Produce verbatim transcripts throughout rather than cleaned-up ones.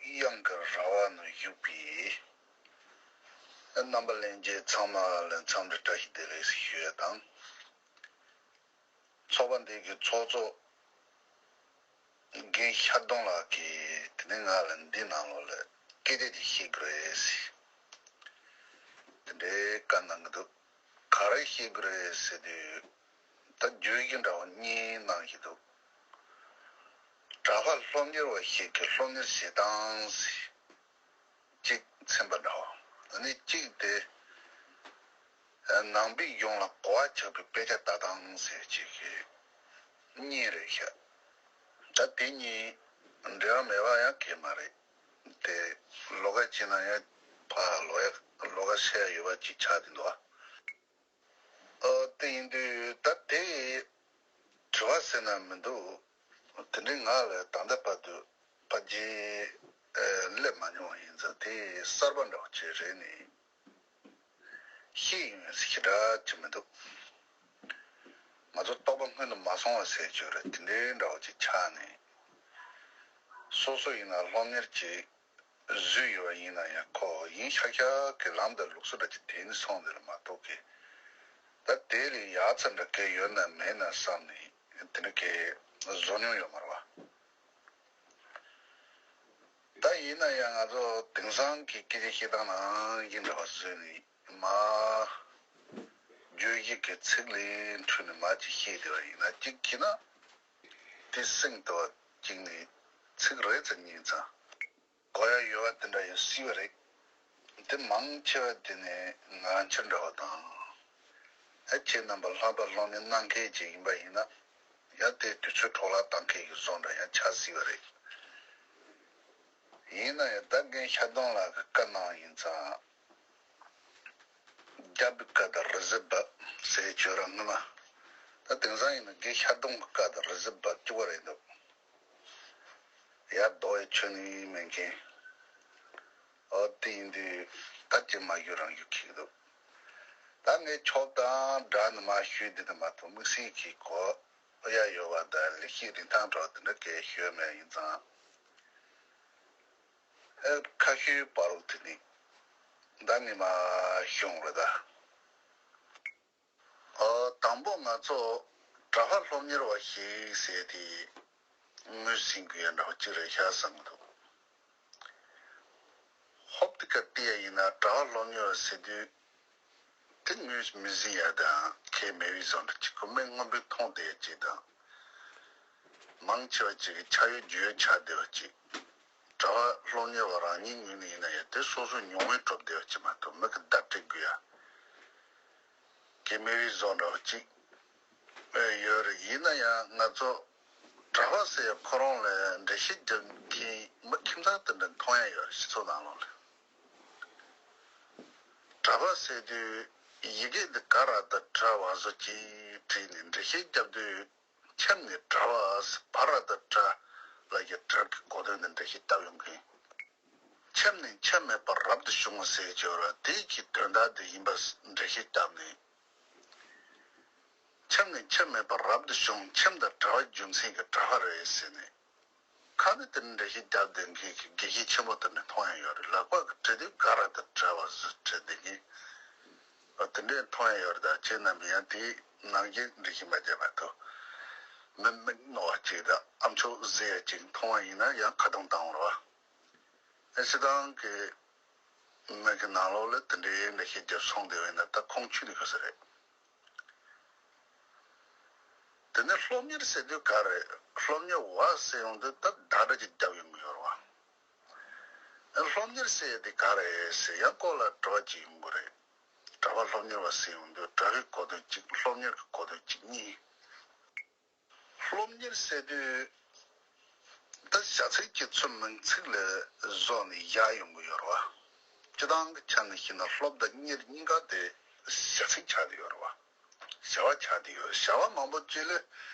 དབྱངས་ཀྱི་ར་བ་ན་བཞུགས་པའི་རྣམ་པ་ལྷན་རྒྱས་ཚང་མ་ལ་འཚམས་འདྲི་བཀྲ་ཤིས་བདེ་ལེགས་ཞུ་ཡས་དང་། ཚོགས་པ་འདི་གི་ཚོགས་གཙོ་རྒན་ཤར་གདོང་ལགས་ཀྱིས་དེ་ནས་ང་ལ་འདི་ནང་ལོགས་ལ་སྐད་ཆ་ཅིག་བཤད་དགོས་རེད་ཟེར། དེ་འདྲའི་བཀའ་གནང་གི་འདུག་ག་རེ་བཤད་དགོས་རེད་ཟེར་དུས། ད་བརྗོད་གཞི་འདྲ་བོ་གཉིས་གནང་གི་འདུག་གྲྭ་པ་སློབ་གཉེར་བ་ཞིག་གི་སློབ་གཉེར་བྱེད་སྟངས་ཟེར། གཅིག་ཚན་པ་འདྲ་བོ། ཨ་ནི་གཅིག་དེ། ནང་པའི་གཞུང་ལ་གོ་བ་ཆགས་པའི་དཔེ་ཆ་ལྟ་སྟངས་ཟེར་གཅིག་གི་གཉིས་རེད་ཤག་ད་དེ་གཉིས་འབྲེལ་བ་མེད་པ་ཡང་གང་མ་རེད། དེ་ལོགས་ཀ་བྱས་ན་ཡང་ཕར་ལོགས་ཀ་ལོགས་ཀ་བཤད་ཡ་ཡོད་པ་ཅིག་ཆགས་བསྡད་འདུག་ཨ། དེ་ཡིན་དུས་ད་དེ་དྲི་བ་ཟེར་ན་མི་འདུག་དེ་འདྲའི་ང་ལ་ད་ལྟ་བར་དུ་ཕལ་ཆེར་སླེབས་མ་མྱོང་བ་ཡིན་ཙང་དེ་གསར་པ་འདྲ་བོ་ཅིག་རེད་ནི། ཤེས་ཡོན་ཞེ་དྲག་ཅིག་མི་འདུག་ང་ཚོ་རྟོགས་པ་སྔོན་དུ་མ་སོང་བ་ཟེར་གྱི་ཡོད་རེད། དེ་འདྲའི་འདྲ་བོ་ཅིག་ཆགས་ནས། སོ་སོ་ཡིན་ན་སློབ་གཉེར་གྱི་བཟོས་ཡོད་པ་ཡིན་ན་ཡང་ཁོ་ཡིན་ཤག་ཤག་གི་ལམ་དང་ལུགས་སྲོལ་འདྲ་ཅིག་དེད་ནས་སོང་དེ་ལ་མ་གཏོགས་ཀི། ད་དེ་ལས་ཡག་ཚ་འདྲ་གས་ཡོད་ན་མེད་ན་བསམ་ནས་དེ་འདྲ་གས་བཟོ་མྱོང་ཡོད་མ་རེད་བ། ད་ཡིན་ན་ཡང་ང་ཚོ་དེང་སང་གི་སྐད་ཆ་བཤད་སྟངས་ནང་བཞིན་འདྲ་བ་བཟོས་ནས་མ། བརྗོད་གཞི་གི་ཚིག་ལས་འཕྲོས་ནས་མ་ཅིག་བཤད་བསྡད་པ་ཡིན་ན་གཅིག་བྱས་ན། དེ་སེམས་དུ་བ་གཅིག་ནས་ཚིག་རེ་ཙམ་ཉན་ཙང་། གོ་ཡ་ཡོད་པ་དེ་འདྲ་ཡང་སྲིད་པ་རེད། དེ་མང་ཆེ་བ་དེ་ནས་ང་ཚོ་འདྲ་བ་དང་། ཨ་ཁྱེད་རྣམ་པ་ལྷག་པར་སློབ་གཉེར་གནང་མཁན་ཅིག་ཡིན་པ་ཡིན་ན། ཡང་དེ་དུས་ཚོད་འཕྲོ་བརླག་བཏང་མཁན་གྱི་བཟོ་འདྲ་ཡང་ཆགས་སྲིད་པ་རེད། ཡིན་ན་ཡང་ད་རྒན་ཤར་གདོང་ལགས་ཀྱི་བཀའ་གནང་ཡིན་ཙང་། རྒྱབ་པའི་བཀའ་དང་རི་གཟི་འབབ་ཟེར་བྱོས་ར་ངོ་མ། ད་དེང་སང་ཡིན་ན་རྒན་ཤར་གདོང་གི་བཀའ་དང་རི་གཟི་འབབ་བཅུག་པ་རེད་འདུག་ཡར་ལྡོག་ཡའི་ཆོས་ནི་མེད་མཁན། ཨོ་དེ་ཡིན་དུས་ད་ཅི་མ་ཞུ་རང་ཞུ་ཁྱེར་འདུག་ད་ངས་ཆོབ་དང་འདྲ་ནི་མ་ཞུས་འདི་ནི་མ་གཏོགས་དམིགས་བསལ་གྱི་གོ་ཡ་ཡོད་པ་དང་ལེགས་བཤད་རིན་ཐང་འདྲ་བ་དེ་འདྲ་གས་ཞུས་མེད་ཡིན་ཙང་། ཨེ་ཁ་ཤོའི་བར་དུ་དེ་ནི་ད་ངས་མ་ཤོང་རེད་ད། ཨོ་དང་པོ་ང་ཚོ་གྲྭ་པ་སློབ་གཉེར་བ་ཞིག་ཟེར་དེ་ངོས་ཟིན་དགོས་ཡ་འདྲ་བ་ཅིག་རེད་ཤག་བསམ་གྱི་འདུག་ཧོབ་ཏེ་ཀ་བལྟས་ཡ་ཡིན་ན་གྲྭ་པ་སློབ་གཉེར་བ་ཟེར་དུས། དེ་ངོས་མི་ཟིན་ཡ་དང་ཁས་མེད་པའི་བཟོ་འདྲ་ཅིག་ཁོ་མི་མངོན་པའི་མཐོང་བསྡད་ཡ་ཅིག་དང་། མང་ཆེ་བ་ཅིག་གི་ཆ་ཡོད་རྒྱུས་ཡོད་ཆགས་བསྡད་པ་ཅིག་གྲྭ་པ་སློབ་གཉེར་བ་རང་ཉིད་ངོས་ནས་ཡིན་ན་ཡང་དེ་སོ་སོའི་མྱོང་བས་གྲུབ་བསྡད་པ་ཅིག་མ་གཏོགས་མི་གི་བརྡ་སྤྲད་དགོས་ཡ་གལ་མེད་པའི་བཟོ་འདྲ་བ་ཅིག་ཡོད་རེད། ཡིན་ན་ཡང་ང་ཚོ་གྲྭ་པ་ཟེར་ཡ་ཁོ་རང་ལ་འགྲེལ་བཤད་རྒྱབ་མཁན་མི་ཁྱིམ་ཚང་དེ་འདྲ་མཐོང་ཡ་ཡོད་རེད། སྤྱི་ཚོགས་ནང་ལོགས་ལ། གྲྭ་པ་ཟེར་དུས་ཡི་གེ་འདི་ག་ར་དང་བྲལ་བ་བཟོ་ཅིག་བྲིས་ནས་འགྲེལ་བཤད་རྒྱབ་དུས་ཁྱབ་ནས་བྲལ་བ་བ་ར་དང་བྲལ་ལ་ཡི་བྲལ་གྱི་གོ་དོན་འདི་འགྲེལ་བཤད་རྒྱབ་ཡོང་མཁན། ཁྱབ་ནས་ཁྱབ་མེད་པར་རབ་ཏུ་བྱུང་བ་ཟེར་གྱི་ཡོད་ར་དེ་གི་དོན་དག་འདི་ཡིན་པ་འགྲེལ་བཤད་བརྒྱབ་ནས། ཁྱབ་ནས་ཁྱབ་མེད་པར་རབ་ཏུ་བྱུང་། ཁྱིམ་དང་བྲལ་བ་རྒྱུ་མཚན་གྱི་བྲལ་བ་རེད་ཟེར་ནས། ཁ་ནས་དེ་འདྲ་ཞིག་རྒྱབ་བསྡད་མཁན་གྱི་དགེ་བཤེས་ཆེན་པོ་དེ་འདྲ་མཐོང་ཡ་ཡོད་རེད། ལག་པ་གི་བྲིས་དུས་ག་ར་དང་བྲལ་བ་བཟོས་བྲིས་བསྡད་མཁན། ཨ་དེ་འདྲས་མཐོང་ཡ་ཡོད་རེད། ད་ཁྱེད་རྣམ་པས་ཡང་དེའི་ནང་བཞིན་འགྲེལ་བཤད་མ་བརྒྱབ་མ་གཏོགས། མི་མིག་རྣོ་བ་ཅིག་དང་ཨ་མཆོག་གཟི་ཡ་ཅིག་མཐོང་བ་ཡིན་ན་ཡང་ཁ་གདོང་བཏང་འོང་རེད་བ། ཨ་སྤྱིར་བཏང་གི་མི་གི་ནང་ལོགས་ལ་དེ་འདྲའི་འགྲེལ་བཤད་རྒྱབ་སོང་དེ་བས་ན་ད་ཁོང་ཆུད་ནས་ཤོར་ས་རེད། དེ་ནས་སློབ་གཉེར་ཟེར་དུས་ག་རེ། སློབ་གཉེར་བ་ཟེར་ཡོང་དུས་ད་བརྡ་འདྲ་ཅིག་རྒྱབ་ཡོང་གི་ཡོད་རེད་བ། སློབ་གཉེར་ཟེར་དེ་ག་རེ་ཟེར་ཡང་སྐོར་ལ་དྲི་བ་ཅིག་ཡོང་གི་རེད། གྲྭ་པ་སློབ་གཉེར་བ་ཟེར་ཡོང་དུས་གྲྭ་པའི་གོ་དོན་གཅིག་སློབ་གཉེར་གྱི་གོ་དོན་གཅིག་གཉིས། སློབ་གཉེར་ཟེར་དུས་ད་བྱ་ཚིག་གི་ཚུལ་མིང་ཚིག་ལ་བཟོ་ནས་བཞག་ཡོང་གི་ཡོད་རེད་བ། སྤྱི་བཏང་གི་ཆ་ནས་བཤད་ན་སློབ་དང་གཉེར་གཉིས་ཀ་དེ་བྱ་ཚིག་ཆགས་བསྡད་ཡོད་རེད་བ། བྱ་བ་ཆགས་བསྡད་ཡོད། བྱ་བ་མང་པོ་ཅིག་ལ་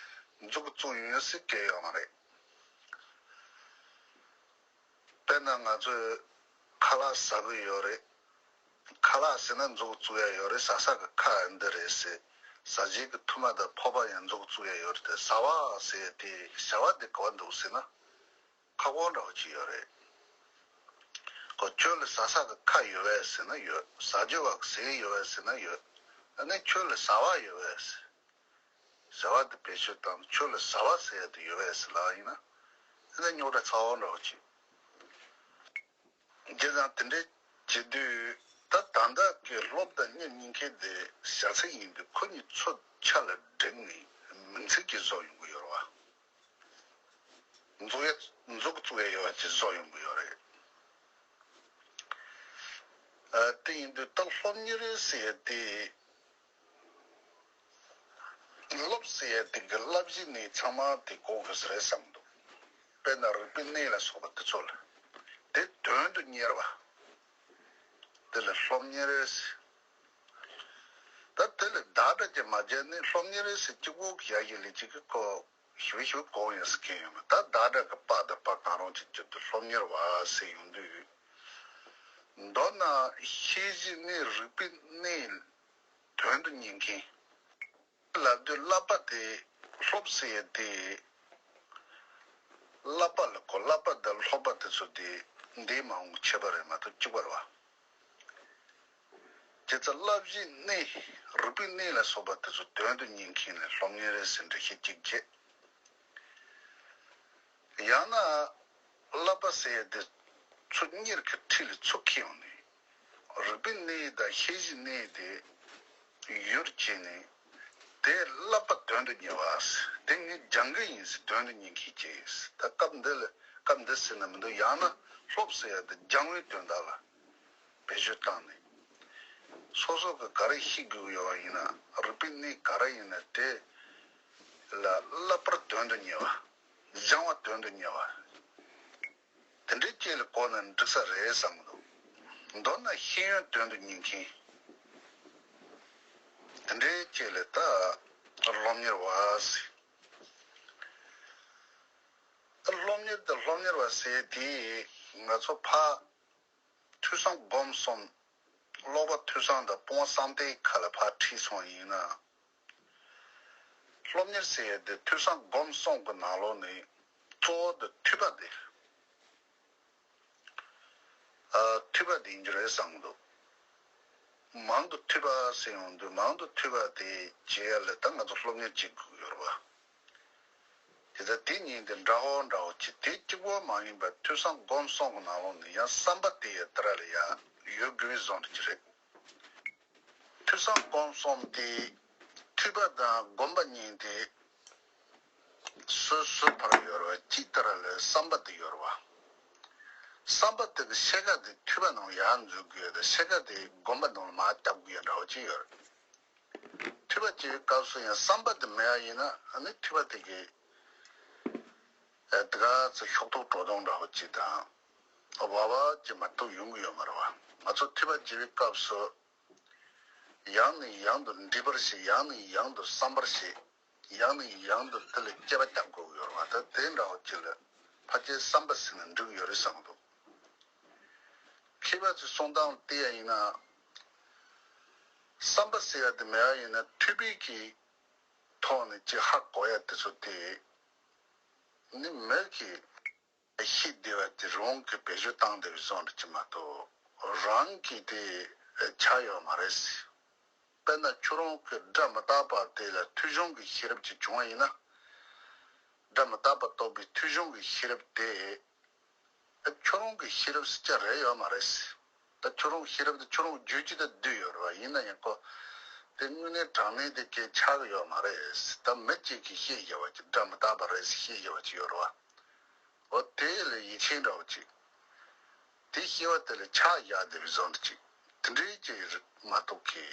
མཛུབ་གུ་བཙུགས་ཡོང་ཡ་ཟེར་གལ་ཡོད་མ་རེད། དཔེར་ན་ང་ཚོས་ཁ་ལག་ཟ་གི་ཡོད་རེད། ཁ་ལག་ཟ་ན་མཛུབ་གུ་བཙུགས་ཡ་ཡོད་རེད། ཟ་ས་གི་ཁ་འདི་རེད་ཟེར། ཟ་བྱེད་ཀྱི་ཐུར་མ་དང་ཕོར་པ་ཡང་མཛུབ་གུ་བཙུགས་ཡ་ཡོད་རེད་དེ། ཟ་བ་ཟེར་དེ་བྱ་བ་འདི་ག་བ་འདུག་ཟེར་ན། ཁ་སྐོང་འདྲ་བོ་ཅིག་ཡོད་རེད། ཁོ་ཁྱོད་ལ་ཟ་ས་གི་ཁ་ཡོད་པས་ཟེར་ན་ཡོད། ཟ་རྒྱུ་བ་གི་ཟས་ཡོད་པས་ཟེར་ན་ཡོད། ཨ་ནི་ཁྱོད་ལ་ཟ་བ་ཡོད་པས་ཟེར། ཟ་བ་དེ་བེད་སྤྱོད་བཏང་ནས་ཁྱོད་ལ་ཟ་བ་ཟེར་ཡ་དེ་ཡོད་པས་ཟེར་ལབ་ཡིན་ན། ཨ་ནི་རྙོག་དྲ་ཚ་བོ་འདྲ་བོ་ཅིག་བྱས་ཙང་དེ་འདྲའི་བྱེད་དུས་ད་ད་ལྟ་གི་སློབ་དང་གཉེར་གཉིས་ཀའི་དེ་བྱ་ཚིག་ཡིན་དུས་ཁོ་གཉིས་ཚུར་ཆ་ལ་བསྒྲིགས་ནས་མིང་ཚིག་ཅིག་བཟོ་ཡོང་གི་ཡོད་རེད་བ། མཛུབ་ཡ་མཛུབ་བཙུགས་ཡ་ཡོད་པ་ཅིག་བཟོ་ཡོང་གི་ཡོད་རེད། ཨ་དེ་ཡིན་དུས་ད་སློབ་གཉེར་ཟེར་ཡ་དེ། སློབ་ཟེར་ཡ་དེ་གི་བསླབ་གཞི་ནི་ཚང་མ་དེ་གོ་དགོས་ས་རེད་བསམ་འདུག་དཔེར་ན་རིག་པའི་གནས་ལ་སོགས་པ་དེ་ཚོ་ལ་དེ་དོན་དུ་གཉེར་བ། དེ་ལ་སློབ་གཉེར་ཟེར། ད་དེ་ལ་བདག་སྒྲ་ཅིག་མ་བརྒྱབ་ནས་སློབ་གཉེར་ཟེར་གཅིག་པོ་གི་ཡ་གི་ལས་གཅིག་གི་གོ་ཞུ་ཞུ་གོ་ཡིན་ཟེར་མཁན་ཡོད་མ་ད་བདག་སྒྲ་གི་པ་དང་པ་གང་རུང་ཅིག་བརྒྱབ་དུས་སློབ་གཉེར་བ་ཟེར་ཡོང་དུས། མདོར་ན་ཤེས་བཞིན་ནི་རིག་པའི་གནས་དོན་དུ་གཉེར་མཁན། ལབ་དུས་བསླབ་པ་དེ་སློབ་ཟེར་ཡ་དེ། བསླབ་པ་ལ་གོ་བསླབ་པ་དང་སློབ་པ་དེ་ཚོ་དེ་འདས་མ་འོངས་ཁྱད་པར་རེད་མ་གཏོགས་གཅིག་པ་རེད་བ། དེ་ཚོ་བསླབ་གཞི་གནས་རིག་པའི་གནས་ལ་སོགས་པ་དེ་ཚོ་དོན་དུ་གཉེར་མཁན་ལ་སློབ་གཉེར་ཟེར་འགྲེལ་བཤད་གཅིག་བྱས། ཡང་ན་བསླབ་པ་ཟེར་ཡ་དེ་ཚུར་གཉེར་གྱི་འཁྲིས་ལ་ཚུར་འཁྱེར་ཡོང་ནས། རིག་པའི་གནས་དང་ཤེས་བཞིན་གནས་དེ་ཡུལ་བྱས་ནས་དེ་བསླབ་པ་དོན་དུ་གཉེར་བ། དེ་ངས་སྦྱང་གི་ཡིན་ཟེར་དོན་དུ་གཉེར་མཁན་ཅིག་ད་སྐབས་འདི་ལ་སྐབས་འདི་ཟེར་ན་མི་འདུག་ཡང་ན་སློབ་ཟེར་ཡ་དེ་སྦྱང་བའི་དོན་དག་ལ་བེད་སྤྱོད་བཏང་ནས་སོ་སོ་གི་ག་རེ་ཤེས་དགོས་ཡོད་པ་ཡིན་ན་རིག་པའི་གནས་ག་རེ་ཡིན་ན་དེ་ལ་བསླབ་པར་དོན་དུ་གཉེར་བ། སྦྱང་བ་དོན་དུ་གཉེར་བ། དེ་འདྲའི་སྐྱེས་ལ་གོ་ན་འགྲིག་ས་རེད་བསམ་གི་འདུག་མདོར་ན་ཤེས་ཡོན་དོན་དུ་གཉེར་མཁན། དེ་འདྲའི་སྐྱེས་ལ་ད་སློབ་གཉེར་བ་ཟེར། སློབ་གཉེར་དང་སློབ་གཉེར་བ་ཟེར་དེ་ང་ཚོ་ཕ། ཐོས་བསམ་སྒོམ་གསུམ། ཀློག་པ་ཐོས་བསམ་དང་སྤོང་བ་བསམ་གཏན་ཁ་ལ་ཕར་ཁྲིད་སོང་ཡིན་ན། སློབ་གཉེར་ཟེར་ཡ་དེ་ཐོས་བསམ་སྒོམ་གསུམ་གྱི་ནང་ལོགས་ནས་གཙོ་བོ་དེ་ཐོས་པ་དེ། ཨ་ཐོས་པ་དེ་ཡིན་རྒྱུ་རེད་བསམ་གི་འདུག་མང་དུ་ཐོས་པ་ཟེར་ཡོང་དུས་མང་དུ་ཐོས་པ་དེ་བྱེད་ཡ་ལ་ད་ང་ཚོ་སློབ་གཉེར་བྱེད་དགོས་ཀྱི་ཡོད་རེད་བ། དེ་ལྟར་དེ་གཉིས་དེ་འདྲ་བོ་འདྲ་བོ་ཅིག་དེ་གཅིག་པོ་མ་ཡིན་པར་ཐོས་བསམ་སྒོམ་གསུམ་གྱི་ནང་ལོགས་ནས་ཡང་བསམ་པ་དེ་ཡང་དེ་ར་ལ་ཡང་ཡོད་དགོས་པའི་བཟོ་འདྲ་ཅིག་རེད། ཐོས་བསམ་སྒོམ་གསུམ་དེ་ཐོས་པ་དང་སྒོམ་པ་གཉིས་དེ་སོ་སོའི་བར་ཡོད་རེད་བ། གཅིག་དེ་ར་ལ་བསམ་པ་དེ་ཡོད་རེད་བ། བསམ་པ་དེ་གི་ཤེལ་དཀར་དེ་ཐོས་པ་ནང་ཡར་འཛུལ་དགོས་ཡོད་དང་ཤེལ་དཀར་དེ་སྒོམ་པ་ནང་ལ་མར་བརྒྱབ་དགོས་ཡོད་འདྲ་བོ་ཅིག་ཡོད་རེད། ཐོས་པ་བྱེད་པའི་སྐབས་སུ་ཡང་བསམ་པ་དེ་མེད་པ་ཡིན་ན་ཨ་ནི་ཐོས་པ་དེ་གི་ཨ་དེ་ག་ཚོད་ཤོག་ཐོག་བྲོ་བརྡུང་འདྲ་བོ་ཅིག་དང་བ་བ་ཅིག་མ་གཏོགས་ཡོང་གི་ཡོད་མ་རེད་བ། ང་ཚོ་ཐོས་པ་བྱེད་པའི་སྐབས་སུ་ཡང་ནས་ཡང་དུ་འདྲིས་པར་བྱེད། ཡང་ནས་ཡང་དུ་བསམ་པར་བྱེད། ཡང་ནས་ཡང་དུ་དེ་ལ་དཔྱད་པ་རྒྱག་དགོས་ཀྱི་ཡོད་རེད་བ། ད་དེ་འདྲ་བོ་ཅིག་ལ་ཕལ་ཆེར་བསམ་པ་ཟེར་ན་འགྲིག་གི་ཡོད་རེད་བསམ་གི་འདུག་མཁས་པ་ཚོས་གསུང་སྟངས་བལྟས་ཡ་ཡིན་ན། བསམ་པ་ཟེར་ཡ་དེ་མེད་པ་ཡིན་ན་ཐོས་པའི་གི་ཐོག་ནས་ཅིག་ཧ་གོ་ཡ་དེ་ཚོ་དེ་ནི་མི་གི་ཤེས་བདེ་བ་དེ་རང་གི་བེད་སྤྱོད་བཏང་བདེ་བའི་བཟོ་འདྲ་ཅིག་མ་གཏོགས་རང་གི་དེ་ཆགས་ཡོད་མ་རེད། དཔེར་ན་ཁྱོད་རང་གི་སྒྲ་མི་རྟག་པ་དེ་ལ་ཐོས་བྱུང་གི་ཤེས་རབ་ཅིག་བྱུང་བ་ཡིན་ན། སྒྲ་མི་རྟག་པ་རྟོགས་པའི་ཐོས་བྱུང་གི་ཤེས་རབ་དེ། ཨ་ཁྱོད་རང་གི་ཤེས་རབ་ཟེར་རྒྱུ་རེད་ཡོད་མ་རེད། ད་ཁྱོད་རང་ཤེས་རབ་དེ་ཁྱོད་རང་རྒྱུད་ཀྱི་ད་བསྡུས་ཡོད་རེད་བ། ཡིན་ན་ཡང་ཁོ་དེ་དངོས་གནས་དྲང་གནས་དེ་སྐད་ཆགས་ཀྱི་ཡོད་མ་རེད། ད་མི་གཅིག་གིས་བཤད་བཞག་པ་ཅིག་སྒྲ་མི་རྟག་པ་རེད་ཟེར་བཤད་བཞག་པ་ཅིག་ཡོད་རེད་བ། འོ་དེ་ལ་ཡིད་ཆེས་འདྲ་བོ་ཅིག་དེ་ཤེས་པ་དེ་ལ་ཆགས་བཞག་བསྡད་པའི་བཟོ་འདྲ་ཅིག་དེ་འདྲའི་ཅིག་རེད་མ་གཏོགས་ཀྱི་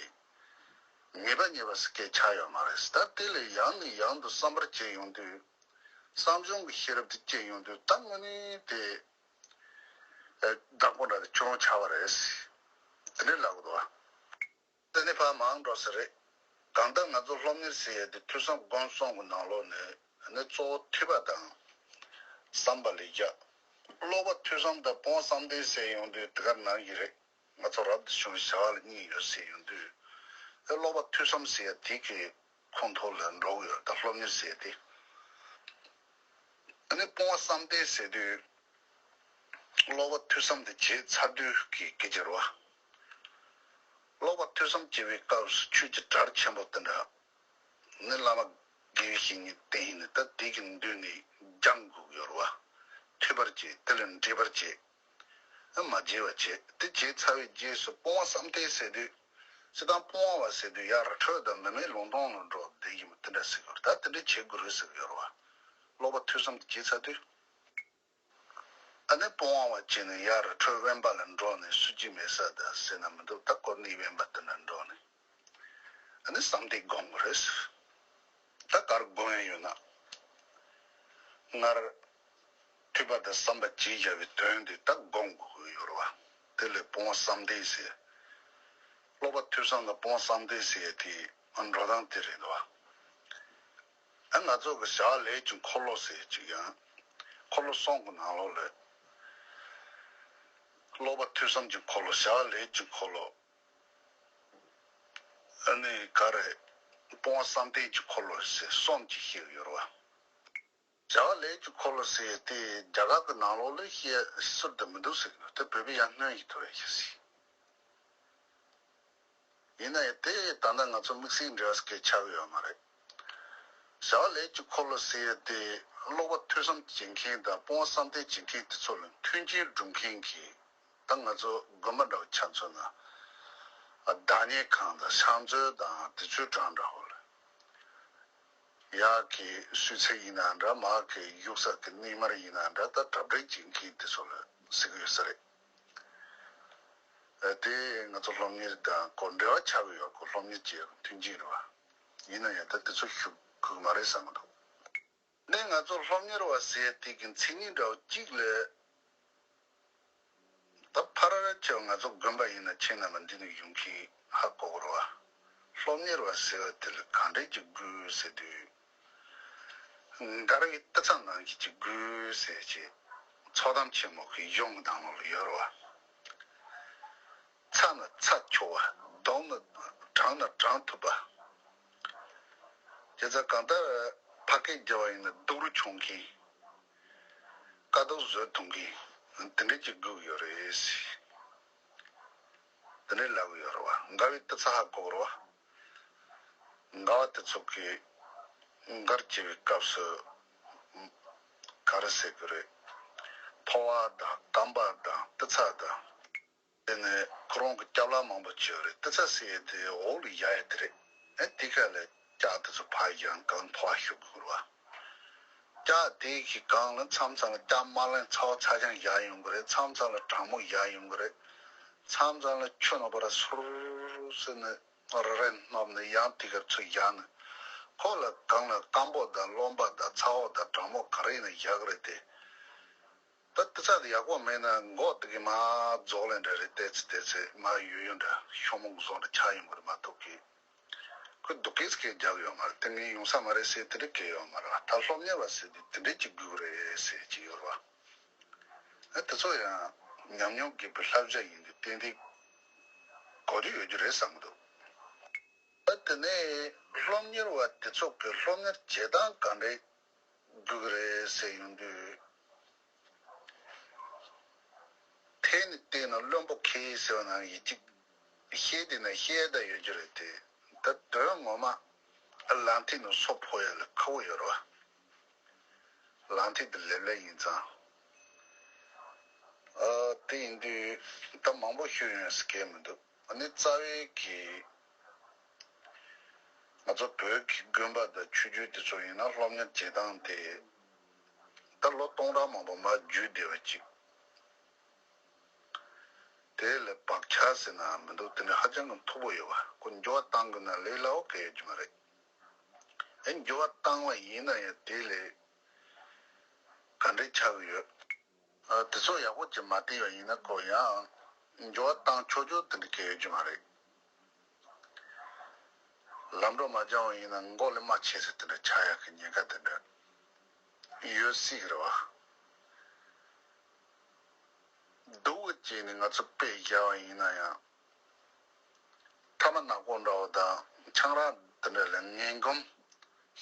ངེས་པ་ངེས་པ་ཟེར་སྐད་ཆགས་ཡོད་མ་རེད། ད་དེ་ལ་ཡང་ནས་ཡང་དུ་བསམ་པར་བྱེད་ཡོང་དུས། བསམ་བྱུང་གི་ཤེས་རབ་དེ་སྐྱེ་ཡོང་དུས་ད་དངོས་གནས་དེ་ཨ་བདག་པོ་འདྲ་དེ་ཁྱོད་རང་ཆགས་པ་རེད། དེ་འདྲའི་ལབ་གི་འདུག་བ། དེ་ནི་ཕར་མང་འགྲོ་ས་རེད། གང་ལྟར་ང་ཚོ་སློབ་གཉེར་ཟེར་ཡས་དེ་ཐོས་བསམ་སྒོམ་གསུམ་གྱི་ནང་ལོགས་ནས་ནི་གཙོ་བོ་ཐོས་པ་དང་བསམ་པ་ལ་བཞག་ཀློག་པ་ཐོས་བསམ་དང་སྤོང་བ་བསམ་གཏན་ཟེར་ཡོང་དུས་དེ་ག་ནང་བཞིན་རེད། ང་ཚོ་རབ་ཏུ་བྱུང་བའི་བྱ་བ་ལ་གཉིས་ཡོད་ཟེར་ཡོང་དུས། ཨེ་ཀློག་པ་ཐོས་བསམ་ཟེར་ཡ་དེ་གི་ཁོངས་གཏོགས་ལ་འགྲོ་གི་ཡོད་རེད། ད་སློབ་གཉེར་ཟེར་ཡ་དེ། ཨ་ནི་སྤོང་བ་བསམ་གཏན་ཟེར་དུས། ཀློག་པ་ཐོས་བསམ་དེ་བྱས་ཚར་དུས་ཀྱི་སྐད་ཆ་རེད་བ། ཀློག་པ་ཐོས་བསམ་བྱེད་པའི་སྐབས་སུ་ཆོས་ཀྱི་གྲལ་ཆེན་པོ་དེ་འདྲ་ནི་བླ་མ་དགེ་བའི་བཤེས་གཉེན་བསྟེན་ནས། ད་དེ་གི་མདུན་ནས་སྦྱང་དགོས་ཀྱི་ཡོད་རེད་བ། ཐོས་པར་བྱེད། དེ་ལ་འདྲིས་པར་བྱེད། མ་བརྗེད་པ་བྱེད། དེ་བྱས་ཚར་བའི་རྗེས་སུ་སྤོང་བ་བསམ་གཏན་ཟེར་དུས། སྤྱིར་བཏང་སྤོང་བ་ཟེར་དུས་ཡར་རི་ཁྲོད་དང་མི་མེད་ལུང་སྟོང་ལ་འགྲོ་བསྡད་ཀྱི་མོ་དེ་འདྲ་ཟེར་གྱི་ཡོད་རེད། ད་དེ་འདྲ་བྱེད་དགོས་རེད་ཟེར་གྱི་ཡོད་རེད་བ། ཀློག་པ་ཐོས་བསམ་དེ་བྱས་ཚར་དུས། ཨ་ནི་སྤོང་བ་བྱས་ནས་ཡར་རི་ཁྲོད་དབེན་པ་ལ་འགྲོ་ནས་སྲོལ་འབྱེད་མེད་ས་དང་ཟེར་ན་མི་འདུག་ད་ཀོ་ཎི་དབེན་པ་དེ་འདྲ་འགྲོ་ནས། ཨ་ནི་བསམ་གཏན་སྒོམ་དགོས་རེད་ཟེར། ད་ག་རེ་སྒོམ་ཡ་ཡོད་ན། སྔར་ཐོས་པ་དང་བསམ་པ་བརྗེ་བཞག་པའི་དོན་དེ་ད་སྒོམ་དགོས་ཀྱི་ཡོད་རེད་བ། དེ་ལས་སྤོང་བ་བསམ་གཏན་ཟེར། ཀློག་པ་ཐོས་བསམ་དང་སྤོང་བ་བསམ་གཏན་ཟེར་ཡ་དེ་འགྲོ་སྟངས་དེ་རེད་འདུག་བ། ཨ་ང་ཚོ་གི་བྱ་བ་ལས་ཀྱི་འཁོར་ལོ་ཟེར་ཅིག་ཡང་། འཁོར་ལོ་གསུམ་གི་ནང་ལོགས་ལ། ཀློག་པ་ཐོས་བསམ་གྱི་འཁོར་ལོ། བྱ་བ་ལས་ཀྱི་འཁོར་ལོ། ཨ་ནི་ག་རེ། སྤོང་བ་བསམ་གཏན་གྱི་འཁོར་ལོ་ཟེར་གསུམ་ཅིག་བཤད་ཀྱི་ཡོད་རེད་བ། བྱ་བ་ལས་ཀྱི་འཁོར་ལོ་ཟེར་དེ་རྒྱ་གར་གྱི་ནང་ལོགས་ལ་བཤད་ཟུར་དུ་མི་འདུག་ཟེར་གྱི་འདུག་དེ་བོད་པའི་ཡང་སྔོན་ཡིན་ཐུབ་ཡ་ཞིག་ཟེར། ཡིན་ན་ཡང་དེ་ད་ལྟ་ང་ཚོ་དམིགས་བསལ་འབྲེལ་བ་ཞིག་ཆགས་ཀྱི་ཡོད་མ་རེད། བྱ་བ་ལས་ཀྱི་འཁོར་ལོ་ཟེར་ཡ་དེ་ཀློག་པ་ཐོས་བསམ་བྱེད་མཁན་དང་སྤོང་བ་བསམ་གཏན་བྱེད་མཁན་དེ་ཚོ་ལ་མཐུན་རྐྱེན་སྒྲུབ་མཁན་གྱི། ད་ང་ཚོ་དགོན་པ་འདྲ་བོ་ཆ་མཚོན་ན། བདག་ཉིད་ཁང་དང་ཕྱག་མཛོད་དང་དེ་ཚོའི་གྲས་འདྲ་བོ་ལ། ཡ་གི་གསོལ་ཚིགས་ཡིན་ན་འདྲ། མ་གི་བཞུགས་ས་གི་གནས་མལ་ཡིན་ན་འདྲ། ད་གྲ་སྒྲིག་བྱེད་མཁན་དེ་ཚོ་ལ་ཟེར་གི་ཡོད་ས་རེད། ཨ་དེ་ང་ཚོ་སློབ་གཉེར་དང་ཁོ་འབྲེལ་བ་ཆགས་ཀྱི་ཡོད། ཁོ་སློབ་གཉེར་བྱེད་ཡག་མཐུན་རྐྱེན་རེད་བ། ཡིན་ན་ཡང་ད་དེ་ཚོ་ཞུ་དགོས་མ་རེད་བསམ་གི་འདུག་ནས་ང་ཚོ་སློབ་གཉེར་བ་ཟེར་དེ་གི་མཚན་ཉིད་འདྲ་བོ་གཅིག་ལས། ད་ཕར་ཆེ་བ་ང་ཚོ་དགོན་པ་ཡིན་ན་ཁྱེད་རྣམ་པ་འདི་ནས་ཡོང་མཁན་ཧ་གོ་གི་རེད་བ། སློབ་གཉེར་བ་ཟེར་བ་དེ་ལ་གང་འདྲས་ཀྱི་དགོས་ཟེར་དུས། མགར་བའི་ཏི་ཚ་ནང་བཞིན་གྱི་དགོས་ཟེར་གྱི། ཚོགས་གཏམ་ཆེན་མོ་གི་གཞུང་གི་ནང་ལོགས་ལ་ཡོད་རེད་བ། ཚ་ན་ཚ་འཁྱོག་པ། གྲང་ན་གྲང་ཐུབ་པ། བྱས་ཙང་གང་ལྟར་ཕ་སྐད་རྒྱབ་པ་ཡིན་ན་སྡུག་རུས་ཆུང་མཁན། དཀའ་སྡུག་བཟོད་ཐུབ་མཁན་དེ་འདྲ་ཅིག་དགོས་ཀྱི་ཡོད་རེད། དེ་འདྲ་ལབ་ཀྱི་ཡོད་རེད་བ། མགར་བའི་ཏི་ཚ་ཧ་གོ་གི་རེད་བ། མགར་བ་དེ་ཚོ་གིས་མགར་བྱེད་པའི་སྐབས་སུ་ག་རེ་ཟེར་གྱི་རེད། ཕོ་བ་དང་རྐང་པ་དང་ཏི་ཚ་དང་། དེ་ནས་ཁོ་རང་གི་སྐྱབས་ལྷ་མང་པོ་བྱས་ཡོད་རེད། ཏི་ཚ་ཟེར་ཡས་དེ་འོག་ལ་བཞག་ཡས་དེ་རེད། ཨེ་དེ་ག་ལས་ལྕགས་དེ་ཚོ་ཕར་བཞག་གང་ཕོ་བ་ཞུ་དགོས་རེད་བ། ལྕགས་དེ་གི་སྒང་ལ་མཚམས་མཚམས་ལ་ལྕགས་མ་ལེན་ཚ་བ་ཚ་ཅང་བཞག་ཡོང་གི་རེད། མཚམས་མཚམས་ལ་གྲང་མོ་བཞག་ཡོང་གི་རེད། མཚམས་མཚམས་ལ་ཆུ་ནང་པ་ར་སུར་ཟེར་ནས་རེ་རེ་སྣོམ་ནས་ཡང་དེ་གར་ཚུར་བཞག་ནས། ཁོ་ལ་སྒང་ལ་སྐམ་པོ་དང་རློན་པ་དང་ཚ་བ་དང་གྲང་མོ་ག་རེ་ཡིན་ན་བཞག་གི་རེད་དེ། ད་ཏི་ཚ་དེ་ཡག་པོ་མེད་ན་མགོ་དེ་གི་མར་རྫོགས་ལེ་འདྲ་རེད། བལྟས་ཚེ་བལྟས་ཚེ་མར་ཡོད་ཡོད་འདྲ་ཤོག་མོ་གི་བཟོ་འདྲ་ཆགས་ཡོང་གི་རེད་མ་གཏོགས་གི། ཁོས་སྡུག་སྐད་སྐད་རྒྱག་གི་ཡོད་མ་རེད། དེ་ངས་ཡོང་ས་མ་རེད་ཟེར་དེ་འདྲ་སྐད་ཡོད་མ་རེད་བ། ད་སློབ་གཉེར་བ་ཟེར་དུས་དེ་འདྲ་ཅིག་དགོས་རེད་ཟེར་གྱི་ཡོད་རེད་བ། ཨ་དེ་ཚོ་ཡང་ཉམས་མྱོང་རྒྱས་པའི་བསླབ་བྱ་ཡིན་དུས་ཏན་ཏན་གོ་རྒྱུ་ཡོད་རྒྱུ་རེད་བསམ་གྱི་འདུག་ཨ་དེ་ནས་སློབ་གཉེར་བ་དེ་ཚོ་གི་སློབ་གཉེར་བྱེད་སྟངས་ག་འདྲས་དགོས་ཀྱི་རེད་ཟེར་ཡོང་དུས། ཐད་ནས་བལྟས་ན་བླུན་པོ་ཁེལ་ཟེར་བ་ནང་བཞིན་གཅིག་བཤད་བསྡད་ན་བཤད་ད་ཡོད་རྒྱུ་རེད་དེ། ད་དོན་ངོ་མ་ལག་མཐིལ་ནང་སོ་ཕོག་ཡ་ལ་ཁག་པོ་ཡོད་རེད་བ། ལག་མཐིལ་དེ་ལེབ་ལེབ་ཡིན་ཙང་། ཨ་དེ་ཡིན་དུས་ད་མང་པོ་ཞུ་ཡོང་སྐད་མི་འདུག་ཨ་ནི་རྩ་བའི་གི་ང་ཚོ་བོད་ཀྱི་དགོན་པ་དང་ཆོས་བརྒྱུད་དེ་ཚོ་ཡིན་ན་སློབ་གཉེར་བྱེད་སྟངས་དེ་ད་ལོ་སྟོང་ཕྲག་མང་པོ་མར་བརྒྱུད་བསྡད་པ་ཅིག་དེ་ལ་བག་ཆགས་ཟེར་ན་མི་འདུག་དེ་ནི་ཧ་ཅང་གི་མཐུག་པོ་ཡོད་པ། ཁོ་འགྱུར་བ་གཏང་དགོས་ན་ལས་སླ་བོ་གང་ཡང་ཡོད་ཀྱི་མ་རེད། ཨེ་འགྱུར་བ་བཏང་བ་ཡིན་ན་ཡང་དེ་ལས་ག་འདྲས་ཆགས་ཀྱི་ཡོད། ཨ་དེ་ཚོ་ཡག་པོ་ཅིག་མ་བལྟས་པ་ཡིན་ན་ཁོ་ཡང་འགྱུར་བ་བཏང་ཆོག་ཆོག་དེ་འདྲ་གང་ཡང་ཡོད་ཀྱི་མ་རེད། ལམ་འགྲོ་མ་སྦྱངས་པ་ཡིན་ན་མགོ་ལས་རྨ་ཆད་ཟེར་དེ་འདྲ་ཆགས་ཡག་གི་ཉེན་ཁ་དེ་འདྲ་ཡོད་སྲིད་ཀྱི་རེད་བ། སྡུག་གི་བྱས་ནས་ང་ཚོ་དཔེ་བཞག་པ་ཡིན་ན་ཡང་། ཐ་མག་ནག་པོ་འདྲ་བོ་དང་ཆང་རག་དེ་འདྲ་ལ་ངན་གོམས་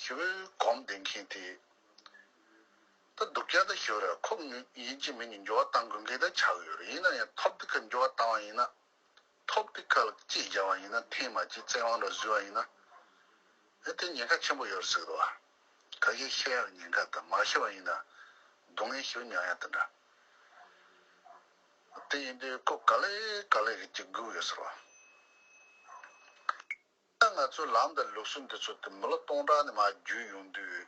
ཞེ་པོ་གོམས་བསྡད་མཁན་དེ། ད་སྡུག་ཅག་ད་ཞོར་ར་ཁོ་ཡིན་གཅིག་མིན་གཅིག་འགྱུར་བ་གཏང་དགོས་མཁན་ད་ཆགས་ཡོད་རེད། ཡིན་ན་ཡང་ཐོབ་དེ་ཁ་འགྱུར་བ་བཏང་བ་ཡིན་ན། ཐོབ་དེ་ཁ་ལ་གཅིག་རྒྱབ་པ་ཡིན་ན། འཐེན་མ་གཅིག་བཙན་དབང་འདྲ་བཟོས་པ་ཡིན་ན། ཨེ་དེ་ཉེན་ཁ་ཆེན་པོ་ཡོད་རེད་ཟེར་གི་འདུག་བ། ཁ་ཤས་བཤད་ཡག་ཉེན་ཁ་དང་མ་བཤད་པ་ཡིན་ན་སྡུག་བསྔལ་ཞེ་པོ་མྱོང་ཡག་དེ་འདྲ། དེ་ཡིན་དུས་ཁོ་ག་ལེ་ག་ལེ་གི་གཅིག་སྒུག་ཡོད་ཟེར་བ། ད་ང་ཚོའི་ལམ་དང་ལུགས་སྲོལ་འདི་ཚོ་དེ་མི་ལོ་སྟོང་ཕྲག་ནས་མར་བརྒྱུད་ཡོང་དུས།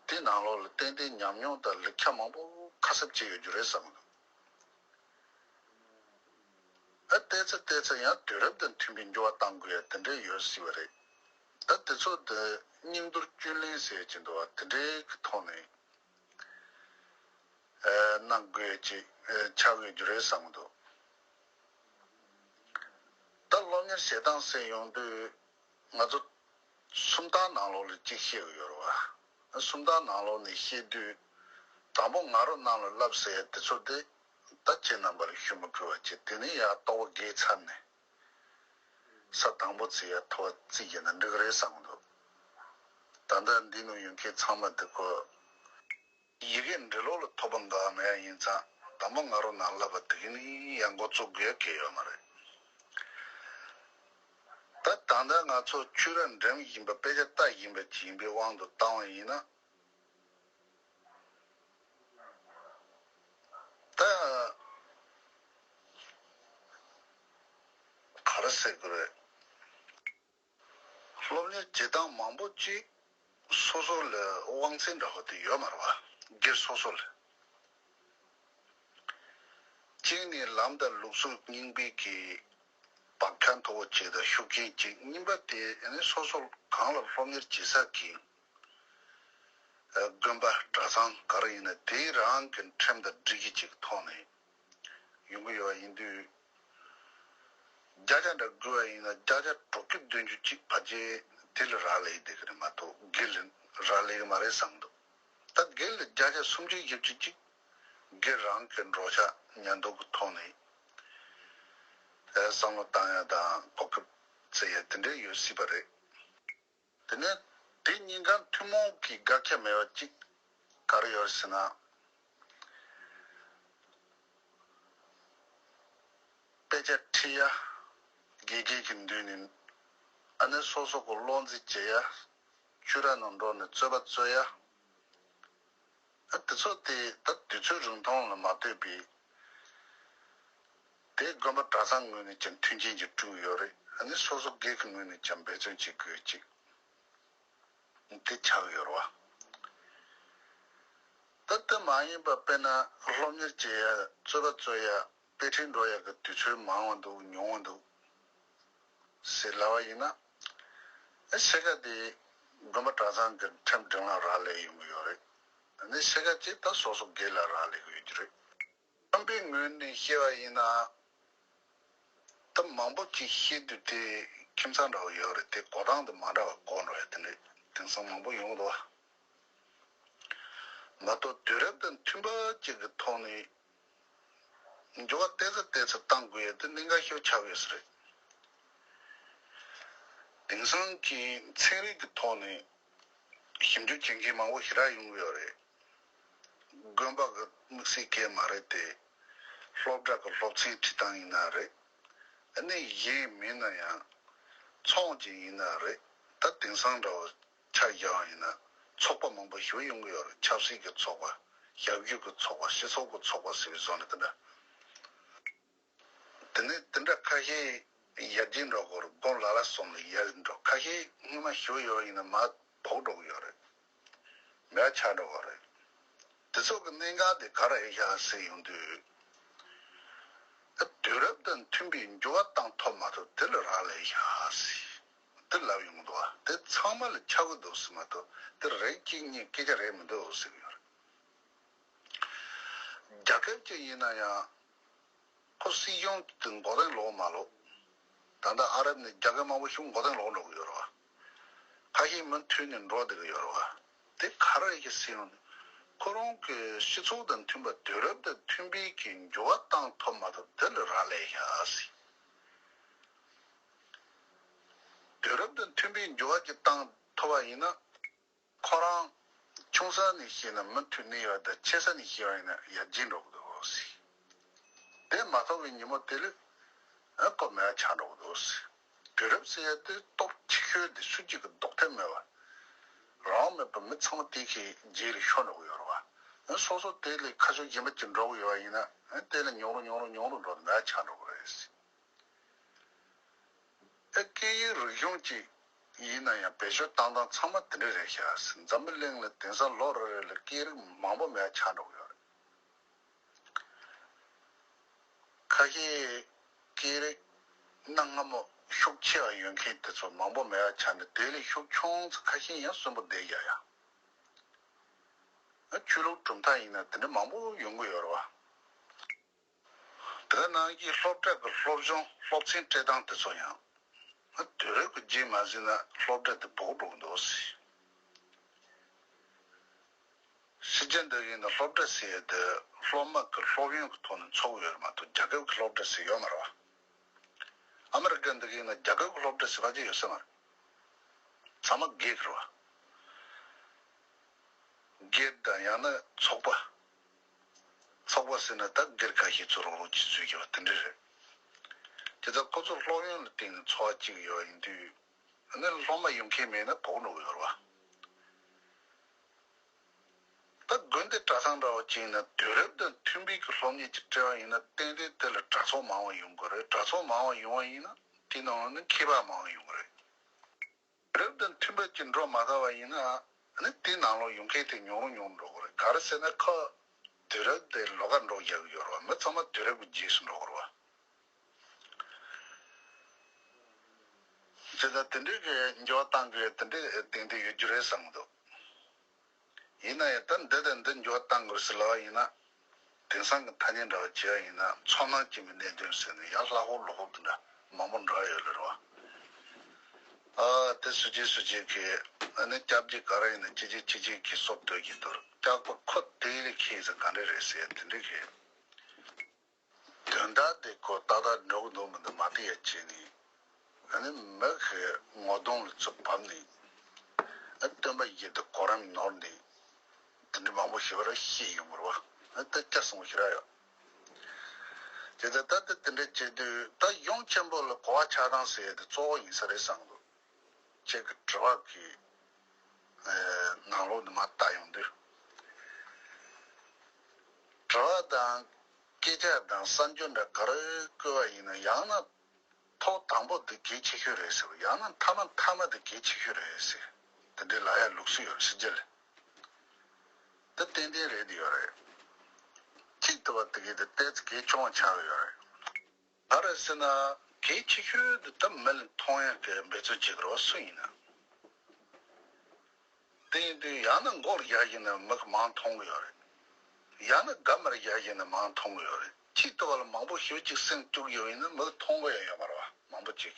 དེ་ནང་ལོགས་ལ་ཏན་ཏན་ཉམས་མྱོང་དང་ལེགས་ཆ་མང་པོ་ཁ་གསབ་བྱས་ཡོད་རྒྱུ་རེད་བསམ་གི་འདུག་ཨ་བལྟས་ཚེ་བལྟས་ཚེ་ཡང་དུས་རབས་དང་མཐུན་པའི་འགྱུར་བ་གཏང་དགོས་ཡ་དེ་འདྲ་ཡོད་སྲིད་པ་རེད། ད་དེ་ཚོ་དེ་སྙིང་བསྡུར་བཅུད་ལེན་ཟེར་གྱི་འདུག་བ། དེ་འདྲའི་གི་ཐོག་ནས་ཨ་གནང་དགོས་ཡ་ཅིག་ཨ་ཆགས་ཡོད་རྒྱུ་རེད་བསམ་གི་འདུག་ད་སློབ་གཉེར་བྱེད་སྟངས་ཟེར་ཡོང་དུས། ང་ཚོ་སུམ་རྟགས་ནང་ལོགས་ལ་གཅིག་བཤད་ཀྱི་ཡོད་རེད་བ། སུམ་རྟགས་ནང་ལོགས་ནས་བཤད་དུས། དང་པོ་ང་རོ་རྣམས་ལ་བསླབ་ཟེར་ཡ་དེ་ཚོ་དེ། ད་ཁྱེད་རྣམ་པ་ལ་ཞུ་མི་དགོས་པ་བྱས། དེ་ནས་ཡར་རྟོགས་པ་རྒྱས་ཚར་ནས། ས་དང་པོ་བརྩི་ཡ་ཐོ་བ་བརྩི་རྒྱུ་ན་འགྲིག་གི་རེད་བསམ་གི་འདུག་ད་ལྟ་འདི་ནང་ཡོད་མཁན་ཚང་མ་དེ་ཁོ། ཡི་གེ་འབྲི་ཀློག་ལ་ཐོབ་པ་འགའ་མེད་ཡ་ཡིན་ཙང་། དང་པོ་ང་རོ་རྣམས་བསླབ་པ་དེ་གི་ནས་ཡར་འགོ་བཙུགས་དགོས་ཡ་གལ་ཡོད་མ་རེད། ད་ད་ལྟ་ང་ཚོ་ཆོས་ར་འགྲེམས་བཞིན་པ། དཔེ་ཆ་ལྟ་བཞིན་པ་ཅིག་ཡིན་པའི་དབང་དུ་བཏང་བ་ཡིན་ན། ད་ག་རེ་ཟེར་དགོས་རེད། སློབ་གཉེར་བྱེད་སྟངས་མང་པོ་ཅིག་སོ་སོ་ལ་དབང་ཚད་འདྲ་བོ་དེ་ཡོད་མ་རེད་བ། སྒེར་སོ་སོ་ལ། གཅིག་ནི་ལམ་དང་ལུགས་སྲོལ་རྙིང་པའི་གི་བག་ཆགས་མཐོ་པོ་བྱས་དང་ཤུགས་རྐྱེན་གཅིག་གཉིས་པ་དེ་ནི་སོ་སོ་གང་ལ་སློབ་གཉེར་བྱེད་ས་གི་དགོན་པ་གྲྭ་ཚང་ག་རེ་ཡིན་ན། དེའི་རང་གི་ཁྲིམས་དང་སྒྲིག་གཞི་ཅིག་ཐོག་ནས་ཡོང་གི་ཡོད་པ་ཡིན་དུས། བརྒྱ་ཆ་འདྲ་བགོས་པ་ཡིན་ན། བརྒྱ་ཆ་དྲུག་ཅུ་བདུན་ཅུ་ཅིག་ཕལ་ཆེར་དེ་ལ་རག་ལས་བསྡད་ཀྱི་རེད་མ་གཏོགས། སྒེར་ལ་རག་ལས་ཀྱི་མ་རེད་བསམ་འདུག་ད་སྒེར་ལ་བརྒྱ་ཆ་སུམ་ཅུ་བཞི་བཅུ་ཅིག་སྒེར་རང་གི་འགྲོ་འཆག་ཉལ་འདུག་གི་ཐོག་ནས་བསམ་བློ་བཏང་ཡ་དང་གོ་སྐབས་བཙལ་ཡ་དེ་འདྲ་ཡོད་སྲིད་པ་རེད། དེ་ནས་དེ་གཉིས་ཀ་ཐུན་མོང་གི་དགག་བྱ་མེད་པ་གཅིག་ག་རེ་ཡོད་ཟེར་ན། དཔེ་ཆ་ཁྲིད་ཡ། དགེ་རྒན་གྱི་མདུན་ནས། ཨ་ནི་སོ་སོ་གི་བློ་འཛིན་བྱེད་ཡ། ཆོས་ར་ནང་འགྲོ་ནས་རྩོད་པ་རྩོད་ཡ། ཨ་དེ་ཚོ་དེ་ད་དུས་ཚོད་རིང་ཐུང་ལ་མ་ལྟོས་པའི། དེ་དགོན་པ་གྲྭ་ཚང་ངོས་ནས་ཀྱང་མཐུན་རྐྱེན་ཅིག་བསྐྲུན་ཡོད་རེད། ཨ་ནི་སོ་སོ་སྒེར་གྱི་ངོས་ནས་ཀྱང་འབད་བརྩོན་བྱེད་དགོས་ཅིག་དེ་ཆགས་ཡོད་རེད་བ། ད་དེ་མ་ཡིན་པ་དཔེར་ན་སློབ་གཉེར་བྱེད་ཡ། རྩོད་པ་རྩོད་ཡ། དཔེ་ཁྲིད་འགྲོ་ཡ་གི་དུས་ཚོད་མང་བ་འདུག་ཉུང་བ་འདུག་ཟེར་ལབ་པ་ཡིན་ན། ཨ་ཕྱེད་ཀ་དེ་དགོན་པ་གྲྭ་ཚང་གི་ཁྲིམས་སྒྲིག་ལམ་རག་ལས་ཡོང་གི་ཡོད་རེད། ཨ་ནི་ཕྱེད་ཀ་ཅིག་ད་སོ་སོ་སྒེར་ལ་རག་ལས་ཀྱི་ཡོད་ཀྱི་རེད། ཁམས་པའི་ངོས་ནས་བཤད་པ་ཡིན་ན། ད་མང་པོ་ཅིག་བཤད་དུས་དེ་ཁྱིམ་ཚང་འདྲ་བོ་ཡོད་རེད། དེ་གོ་སྟངས་དེ་མ་འདྲ་བ་གོ་འགྲོ་ཡ་དེ་འདྲ་དེང་སང་མང་པོ་ཡོང་གི་འདུག་བ། མ་གཏོགས་དུས་རབས་དང་མཐུན་པ་ཅིག་གི་ཐོག་ནས་འགྱུར་བ་ཏོག་ཙམ་ཏོག་ཙམ་གཏང་དགོས་ཡ་དེ་གནད་འགག་ཤོས་ཆགས་ཡོད་ས་རེད། དེང་སང་གི་ཚན་རིག་གི་ཐོག་ནས་ཞིབ་འཇུག་བྱེད་མཁན་མང་པོ་ཞེ་དྲག་ཡོང་གི་ཡོད་རེད། དགོན་པ་གི་དམིགས་བསལ་གང་ཡང་མ་རེད་དེ། སློབ་གྲྭ་གི་སློབ་ཚན་ཁྲིད་སྟངས་ཡིན་ན་རེད། ཨ་ནི་གཞན་མིན་ན་ཡང་ཚོང་ཅིག་ཡིན་ན་རེད། ད་དེང་སང་འདྲ་བོ་ཆ་བཞག་པ་ཡིན་ན་ཚོགས་པ་མང་པོ་ཞིག་ཡོང་གི་ཡོད་རེད། ཆབ་སྲིད་ཀྱི་ཚོགས་པ། ཞབས་ཞུ་གི་ཚོགས་པ། སྤྱི་ཚོགས་ཀྱི་ཚོགས་པ་ཟེར་བའི་བཟོ་འདྲ་དེ་འདྲ། དེ་ནས་དེ་འདྲ་ཁ་ཤས་ཡར་རྒྱས་འགྲོ་གི་ཡོད་རེད། དགུང་ལ་ལ་སོང་ནས་ཡར་འགྲོ། ཁ་ཤས་སྔོན་མ་ཞུགས་ཡོད་ཡིན་ན་མར་བུད་འགྲོ་གི་ཡོད་རེད། མེད་པ་ཆགས་འགྲོ་གི་རེད། དེ་ཚོ་གི་གནད་འགག་དེ་ག་རེ་ཡིན་ཤག་ཟེར་ཡོང་དུས། ཨ་དུས་རབས་དང་མཐུན་པའི་འགྱུར་བ་བཏང་ཐུབ་མ་ཐུབ་དེ་ལ་རག་ལས་ཤག་ཟེར། དེ་ལབ་ཡོང་གི་འདུག་བ། དེ་ཚང་མ་ལ་ཆགས་ཀྱི་འདུག་ཟེར་མ་གཏོགས་དེ་རེད་གཅིག་གཉིས་སྐད་ཆ་རེད་མི་འདུག་ཟེར་གྱི་ཡོད་རེད། རྒྱལ་ཁབ་ཅིག་ཡིན་ན་ཡང་ཁོ་སྲིད་གཞུང་དེ་མགོ་རྟིང་ལོག་མ་ལོག་ད་ལྟ་ཨ་རབ་ནས་རྒྱལ་ཁབ་མང་པོ་ཞིག་མགོ་རྟིང་ལོག་འགྲོ་གི་ཡོད་རེད་བ། ཁ་ཤས་མུ་མཐུད་ནས་འགྲོ་བསྡད་ཀྱི་ཡོད་རེད་བ། དེ་ག་རེ་ཡིན་ཟེར་ཡོང་ན། ཁོ་རང་གི་སྤྱི་ཚོགས་དང་མཐུན་པ། དུས་རབས་དང་མཐུན་པའི་གི་འགྱུར་བ་བཏང་ཐུབ་མ་ཐུབ་དེ་ལ་རག་ལས་ཤག་ཟེར། དུས་རབས་དང་མཐུན་པའི་འགྱུར་བ་ཅིག་བཏང་ཐུབ་པ་ཡིན་ན། ཁོ་རང་ ཆུང་ས་ནས་ཤེས་ན་མུ་མཐུད་གནས་ཡོད་དེ། ཆེ་ས་ནས་ཤེས་པ་ཡིན་ན་ཡར་རྒྱས་འགྲོ་གི་འདུག་ཟེར། དེ་མ་ཐོབ་པའི་ཉིན་མོ་དེ་ལ་ཨ་ཁོ་མེད་པ་ཆགས་འགྲོ་གི་འདུག་ཟེར། དུས་རབས་ཟེར་ཡ་དེ་སྟོབས་ཆེ་ཤོས་དེ་སུ་གཅིག་གིས་ལྡོག་ཐབས་མེད་པ། རང་དབང་མེད་པར་མི་ཚང་མ་དེ་གི་རྗེས་ལ་ཤོར་འགྲོ་གི་ཡོད་རེད་བ། ཨ་སོ་སོ་དེ་ལས་ཁ་ཕྱོགས་གཞན་པ་ཅིག་འགྲོ་གི་ཡོད་པ་ཡིན་ན། ཨ་དེ་ལས་ཉུང་རུ་ཉུང་རུ་ཉུང་རུ་འགྲོ་མེད་པ་ཆགས་འགྲོ་གི་རེད་ཟེར། ཨེ་སྐད་ཡིག་རིག་གཞུང་གཅིག་ཡིན་ན་ཡང་བེད་སྤྱོད་བཏང་སྟངས་ཚང་མ་དེ་འདྲ་རེད་ཤག་ཟེར། འཛམ་བུ་གླིང་ལ་དེང་སང་ལོ་རེ་རེ་ལ་སྐད་རིགས་མང་པོ་མེད་པ་ཆགས་འགྲོ་གི་ཡོད་རེད། ཁ་ཤས་སྐད་རིགས་གནའ་སྔ་མོ་ཤུགས་ཆེ་བ་ཡོད་མཁན་དེ་ཚོ་མང་པོ་མེད་པ་ཆགས་ནས། དེ་ལས་ཤུགས་ཆུང་ཙམ་ཁ་ཤས་ཡང་གསོན་པོ་བསྡད་ཡ་ཡ། ཨ་ཆོས་ལུགས་གྲུབ་མཐའ་ཡིན་ན་དེ་འདྲ་མང་པོ་ཡོང་གི་ཡོད་རེད་བ། དེ་ནང་གི་སློབ་གྲྭ་གི་སློབ་སྦྱོང་སློབ་ཚན་སྤྲད་སྟངས་དེ་ཚོ་ཡང་དུས་རབས་ཀྱི་རྗེས་མ་ཟིན་ན་སློབ་གྲྭ་དེ་བོགས་འགྲོ་གི་འདུག་ཟེར། ཕྱི་རྒྱལ་འདི་ཡིན་ན་སློབ་གྲྭ་ཟེར་ཡ་དེ་སློབ་མ་གི་སློབ་ཡོན་གྱི་ཐོག་ནས་འཚོགས་ཡོད་རེད་མ་གཏོགས། རྒྱ་གར་གྱི་སློབ་གྲྭ་ཟེར་ཡོད་མ་རེད་བ། ཨ་མི་རི་ཀ་འདི་ཡིན་ན་རྒྱ་གར་གྱི་སློབ་གྲྭ་ཟེར་བ་ཅིག་ཡོད་ས་མ་རེད། ཚང་མ་སྒེར་གྱི་རེད་བ། སྒེར་དང་ཡང་ན་ཚོགས་པ། ཚོགས་པ་ཟེར་ན་ད་སྒེར་ཁ་ཤས་ཚོ་རོགས་རོགས་བྱེད་ཚུལ་གྱི་བ་དེ་འདྲ་རེད། དེ་ལྟར་ཁོ་ཚོ་སློབ་ཡོན་ལ་བརྟེན་ནས་འཚོ་བ་སྐྱེལ་གྱི་ཡོད་པ་ཡིན་དུས། ཨ་ནི་སློབ་མ་ཡོང་མཁན་མེད་ན་བོགས་འགྲོ་གི་ཡོད་རེད་བ། ད་དགོན་སྡེ་གྲྭ་ཚང་འདྲ་བོ་ཅིག་ཡིན་ན་དུས་རབས་དང་མཐུན་པའི་གི་སློབ་གཉེར་ཅིག་སྤྲད་པ་ཡིན་ན། ཏན་ཏན་དེ་ལ་གྲྭ་ཚོགས་མང་བ་ཡོང་གི་རེད། གྲྭ་ཚོགས་མང་བ་ཡོང་བ་ཡིན་ན་དེ་ནང་ལ་ནི་མཁས་པ་མང་བ་ཡོང་གི་རེད། དུས་རབས་དང་མཐུན་པ་ཅིག་འགྲོ་མ་ཐུབ་པ་ཡིན་ན། ཨ་ནི་དེ་ནང་ལོགས་ཡོང་མཁན་དེ་ཉུང་རུ་ཉུང་རུ་འགྲོ་གི་རེད། ག་རེ་ཟེར་ན་ཁོ་དུས་རབས་དེ་ལོགས་ཀ་འགྲོ་བཞག་གི་ཡོད་རེད་བ། མི་ཚང་མ་དུས་རབས་ཀྱི་རྗེས་སུ་འགྲོ་གི་རེད་བ། བྱས་ཙང་དེ་འདྲའི་གི་འགྱུར་བ་བཏང་གི་དེ་འདྲའི་ཏན་ཏན་ཡོད་རྒྱུ་རེད་བསམ་གི་འདུག། ཡིན་ན་ཡང་ད་འདི་དང་འདི་འགྱུར་བ་བཏང་དགོས་ཟེར་ལབ་པ་ཡིན་ན། དེང་སང་གི་ཐ་སྙད་འདྲ་བ་བྱས་པ་ཡིན་ན་ཚོར་སྣང་སྐྱེ་མི་གནད་དོན་ཟེར་ནས་ཡར་ལྷག་ཧོབ་ལོག་ཧོབ་དེ་འདྲ་མང་པོ་འགྲོ་ཡ་ཡོད་ལ་རེད་བ། ཨ་དེ་སུ་གཅིག་སུ་གཅིག་གིས་ཨ་ནི་སྐྱབས་རྗེ་ག་རེ་ཡིན་ན་ཅི་ཅི་ཅི་ཅི་གིས་སོབ་སྡོད་ཀྱི་འདུག། སྐྱག་པ་ཁོ་དེ་ལས་ཁྱད་ཟེར་ག་འདྲ་རེད་ཟེར་དེ་འདྲ་གི། དོན་དག་དེ་ཁོ་ཏག་ཏག་འགྲོ་གི་འདུག་མི་འདུག་མ་བལྟས་ཡ་བྱས་ནས། ཨ་ནི་མི་གི་ངོ་གདོང་ལ་ཚུར་བབས་ནས། ཨ་སྟོན་པ་ཡི་དེ་གོ་རིམ་ནོར་ནས། དེ་འདྲ་མང་པོ་ཞིག་ར་ཤེས་ཡོང་བ་རེད་བ། ཨ་ད་སྐྱ་སོང་ཞིག་ར་ཡོད། དེ་ད་ད་དེ་དེ་འདྲ་བྱེད་དུས་ད་གཞུང་ཆེན་པོ་ལ་གོ་བ་ཆགས་སྟངས་ཟེར་ཡ་དེ་གཙོ་བོ་ཡིན་ས་རེད་བསམ་གི་འདུག། ཁྱེད་ཀྱི་དྲི་བ་གི་ནང་ལོགས་ནས་མར་བལྟ་ཡོང་དུས། དྲི་བ་དང་སྐད་ཆ་དང་གསར་འགྱུར་འདྲ་ག་རེ་བཀོད་པ་ཡིན་ན། ཡང་ན་ཐོག་དང་པོ་འདི་གལ་ཆེ་ཤོས་རེད་ཟེར་བ། ཡང་ན་མཐའ་མ་མཐའ་མ་འདི་གལ་ཆེ་ཤོས་རེད་ཟེར། དེ་འདྲའི་ལབ་ཡ་ལུགས་སྲོལ་ཡོད་རེད། ཕྱི་རྒྱལ་ལ། དེ་ཏན་ཏན་རེད་དེ་ཡོད་རེད། གཅིག་ཏུ་བ་དེ་གའི་དེ་ཏོག་ཙམ་གལ་ཆུང་བ་ཆགས་ཡོད་རེད། ག་རེ་ཟེར་ན། གལ་ཆེ་ཤོས་འདི་ད་མི་ལ་མཐོང་ཡག་གི་འབད་རྩོལ་བྱེད་དགོས་རེད་བ། སུ་ཡིན་ན། དེ་ཡིན་དུས་ཡང་ན་མགོ་ལ་བཞག་བཞག་ན་མི་གིས་མང་མཐོང་གི་ཡོད་རེད། ཡང་ན་སྒམ་ལ་བཞག་བཞག་ན་མང་མཐོང་གི་ཡོད་རེད། གཅིག་ཏུ་བ་ལ་མང་པོ་ཞེ་པོ་ཅིག་སེམས་བཅུག་ཡོད་ཡིན་ན་མི་གིས་མཐོང་གི་ཡང་ཡོད་མ་རེད་བ། མང་པོ་ཅིག་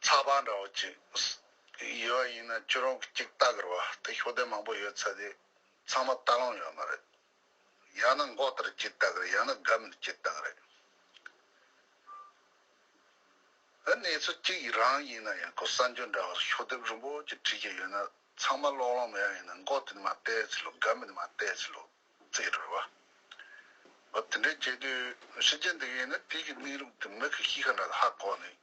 ཚགས་པར་འདྲ་བོ་ཅིག་ཡོད་ཡིན་ན་ཁྱོད་རང་གིས་ཅིག་ལྟ་གི་རེད་བ། དེ་ཤོག་དྲིལ་མང་པོ་ཡོད་ཚ་དེ་ཚང་མ་ལྟ་ལོང་ཡོད་མ་རེད། ཡང་ན་མགོ་ལྟར་ཅིག་ལྟ་གི་རེད། ཡང་ན་སྒམ་ལ་ཅིག་ལྟ་གི་རེད། ཨ་གནས་ཚུལ་གཅིག་རང་ཡིན་ན་ཡང་ཁོ་གསར་འགྱུར་འདྲ་བ་ཤོག་ལྡེབ་རིང་པོ་ཅིག་བྲིས་ཀྱི་ཡོད་ན་ཚང་མ་ཀློག་ལོང་མེད་ཡ་ཡིན་ན། མགོ་དེ་ནས་མར་བལྟས་ཚེ་ལོ། སྒམ་དེ་ནས་མར་བལྟས་ཚེ་ལོ། རྩེད་རེད་བ། འོ་དེ་འདྲ་བྱེད་དུས་ཕྱི་རྒྱལ་འདི་ཡིན་ན་དེ་གི་གནས་ལུགས་དེ་མི་གི་གཤིས་ཀ་འདྲ་ཧ་གོ་ནས།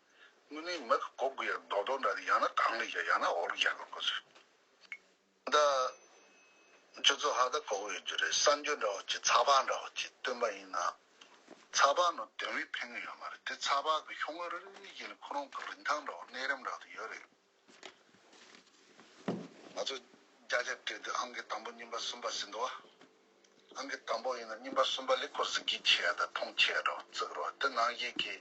དངོས་གནས་མི་གི་གོ་དགོས་ཡ་རྡོག་རྡོག་འདྲ་དེ་ཡང་ན་གང་ལ་བཞག་ཡང་ན་འོག་ལ་བཞག་དགོས་དགོས་ཟེར། ད་ཁྱོད་ཚོ་ཧ་ད་གོ་གི་ཡོད་རྒྱུ་རེད། གསར་འགྱུར་འདྲ་བོ་ཅིག་ཚགས་པར་འདྲ་བོ་ཅིག་བཏོན་པ་ཡིན་ན། ཚགས་པར་ནང་དོན་དངོས་ཕན་གི་ཡོད་མ་རེད། དེ་ཚགས་པར་གི་ཤོག་ངོས་རེ་རེ་བཞིན་ལ་ཁོ་རང་གི་རིན་ཐང་འདྲ་བོ་གནས་རིམ་འདྲ་བོ་དེ་ཡོད་རེད། ང་ཚོ་བརྒྱ་ཆ་བྲིས་དུས་ཨང་ཀི་དང་པོ་གཉིས་པ་གསུམ་པ་ཟེར་འདུག་བ། ཨང་ཀི་དང་པོ་ཡིན་ན་གཉིས་པ་གསུམ་པ་ལས་ཁོ་གཟིགས་རྒྱུ་ཆེ་ཡ་དང་མཐོང་ཆེ་ཡ་འདྲ་བོ་བརྩི་གི་རེད་བ། དེ་ནང་བཞིན་གྱི་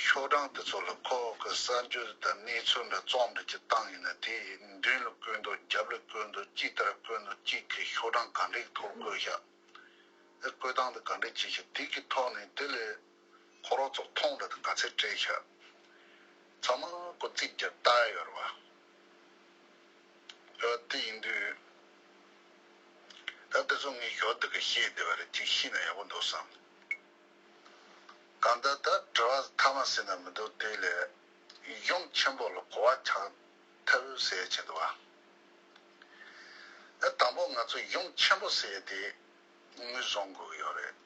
ཤོག་གྲངས་དེ་ཚོ་ལ་ཁོ་གི་གསར་འགྱུར་དང་གནས་ཚུལ་འདྲ་རྩོམ་འདྲ་ཅིག་བཏང་ཡིན་ན། དེའི་མདུན་ལ་བཀོད་འདུག། རྒྱབ་ལ་བཀོད་འདུག། ཅིའི་ཐད་བཀོད་འདུག། ཅིའི་གི་ཤོག་གྲངས་ག་འདྲའི་ཐོག་བཀོད་ཤག། དེ་བཀོད་སྟངས་དེ་ག་འདྲ་ཅིག་ཤག། དེ་གི་ཐོག་ནས་དེ་ལས་ཁོ་རང་ཚོ་མཐོང་འདྲ་དང་ག་ཚད་སྤྲད་ཤག། ཚང་མ་ཁོ་རྩིས་རྒྱག་ལྟ་ཡ་ཡོད་རེད་བ། ཨ་དེ་ཡིན་དུས། ད་དེ་ཚོ་ངས་ཞོར་དུ་གི་ཤེས་བསྡད་པ་རེད། ཅིག་ཤེས་ན་ཡག་པོ་འདུག་བསམ། གང་ལྟར་ད་དྲི་བ་མཐའ་མ་ཟེར་ན་མི་འདུག། དེ་ལས་གཞུང་ཆེན་པོ་ལ་གོ་བ་ཆགས། ཐབས་ཟེར་བྱེད་འདུག་བ། ཨ་དང་པོ་ང་ཚོ་གཞུང་ཆེན་པོ་ཟེར་དེ་ངོས་བཟུང་དགོས་ཀྱི་ཡོད་རེད།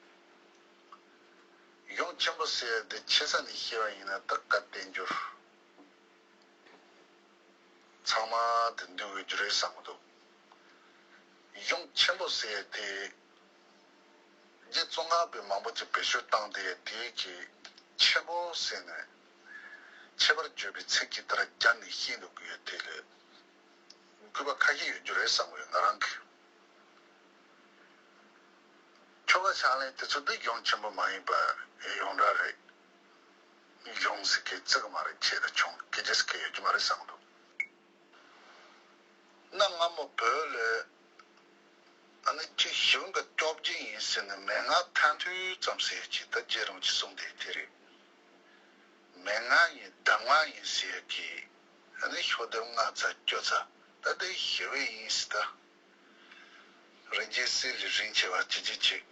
གཞུང་ཆེན་པོ་ཟེར་དེ་ཆེ་ས་ནས་བཤད་པ་ཡིན་ན་ད་བཀའ་བསྟན་འགྱུར་ཚང་མ་དེ་འདུས་ཡོད་རྒྱུ་རེད་བསམ་གྱི་འདུག་གཞུང་ཆེན་པོ་ཟེར་དེ་རྗེ་ཙོང་ཁ་པས་མང་པོ་ཅིག་བེད་སྤྱོད་བཏང་སྟེ་དེའི་གི་ཆེན་པོ་ཟེར་ནས་ཁྱད་པར་བརྗོད་པའི་ཚིག་ཅིག་ལྟར་སྦྱར་ནས་བཤད་འདུག་གི་ཡོད་དེ་ལས། སྐུད་པ་ཁ་ཤས་ཡོད་རྒྱུ་རེད་བསམ་གྱི་ཡོད་ང་རང་གིས། ཆོ་ག་ཕྱག་ལེན་དེ་ཚོ་འདི་གཞུང་ཆེན་པོ་མ་ཡིན་པ་ཡོངས་གྲགས་རེད། གཞུང་ཟེར་མཁན་བརྩི་གི་མ་རེད། ཆེ་དང་ཆུང་སྐད་ཆ་ཟེར་མཁན་ཡོད་རྒྱུ་མ་རེད་བསམ་གྱི་འདུག་གནའ་སྔ་མོ་བོད་ལ་ཨ་ནི་ཅིག་ཞིང་གི་སྐྱོབ་རྒྱུ་ཡིན་ཟེར་ནས་མན་ངག་ཐན་ཐུན་ཙམ་ཟེར་གྱི་ད་རྗེ་རིན་པོ་ཆེ་གསུངས་དེ་དེ་རེད། མན་ངག་ཡིན་གདམས་ངག་ཡིན་ཟེར་གྱི་ཨ་ནི་ཤོ་ལྡེབ་ལྔ་ཚར་བཅུ་ཚར་ད་དེ་ཞི་བའི་ཡིན་ཟེར་ད། རིན་ཆེན་གསེར་ལས་རིན་ཆེ་བ་ཅི་ཅི་ཅིག་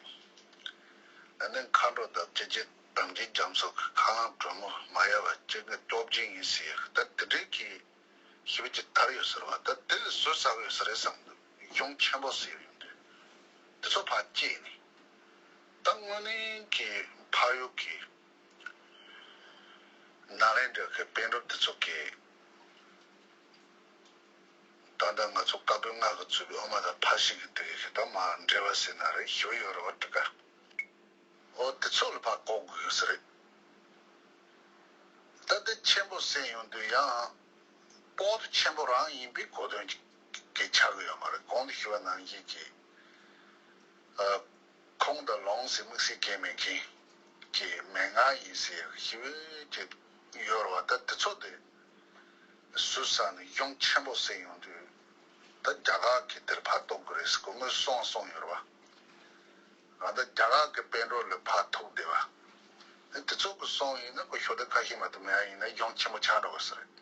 ཨ་ནི་མཁའ་འགྲོ་དང་ཅི་ཅི་དམ་ཅན་རྒྱ་མཚོ་གི་ཁ་རླངས་དྲོན་མོ་མ་ཡལ་བ་ཅི་གི་སྟོབས་ཅན་ཡིན་ཟེར་ད་དེ་འདྲའི་གི་ཞི་བ་ཅིག་དར་ཡོད་ཟེར་བ་ད་དེ་ལས་ཟུར་ཟ་གི་ཡོད་ཟེར་རེད་བསམ་འདུག་གཞུང་ཆེན་པོ་ཟེར་ཡོང་དུས་དེ་ཚོ་ཕར་བཅད་ནས་ད་དངོས་གནས་ཀྱི་ཕ་ཡུལ་གྱི་ནཱ་ལེནྡྲ་གི་པཎ་གྲུབ་དེ་ཚོ་གི་ད་ལྟ་ང་ཚོ་བཀའ་པོད་ལྔ་གི་གཙོས་པའི་དབུ་མ་དང་ཕར་ཕྱིན་གྱི་དེ་གི་ད་མ་འབྲེལ་བ་ཟེར་ན་རེད་ཞུ་ཡོད་རེད་བ་འདྲི་ག་འོ་དེ་ཚོ་ལ་ཕར་གོ་དགོས་ཡོད་ས་རེད། ད་ལྟ་ཆེན་པོ་ཟེར་ཡོང་དུས་ཡང་པོ་ཏི་ཆེན་པོ་རང་ཡིན་པའི་གོ་དོན་གྱི་ཆགས་ཀྱི་ཡོད་མ་རེད། གོང་དུ་ཞུས་པ་ནང་བཞིན་གྱི་ཁུངས་དང་ལུང་ཟེར་དམིགས་བསལ་གང་མེད་མཁན་གྱི་མན་ངག་ཡིན་ཟེར་ཞིབ་ཅིག་ཡོད་རེད་བ། ད་དེ་ཚོ་དེ་ཟུར་ཟ་ནས་གཞུང་ཆེན་པོ་ཟེར་ཡོང་དུས་ད་རྒྱ་གར་གྱི་དེར་ཕར་གཏོགས་དགོས་རེད་ཟེར་གོ་ངོས་སོང་སོང་ཡོད་རེད་བ། ང་ད་རྒྱ་གར་གྱི་པཎ་གྲུབ་ལ་ཕར་ཐུག་བསྡད་པ། དེ་ཚོ་གི་སོང་ཡིན་ན་ཁོ་ཤོ་ལྡེབ་ཁ་ཤས་མ་གཏོགས་མེད་ཡ་ཡིན་ན་གཞུང་ཆེན་པོ་ཆགས་འགྲོ་བ་ཟེར་རེད།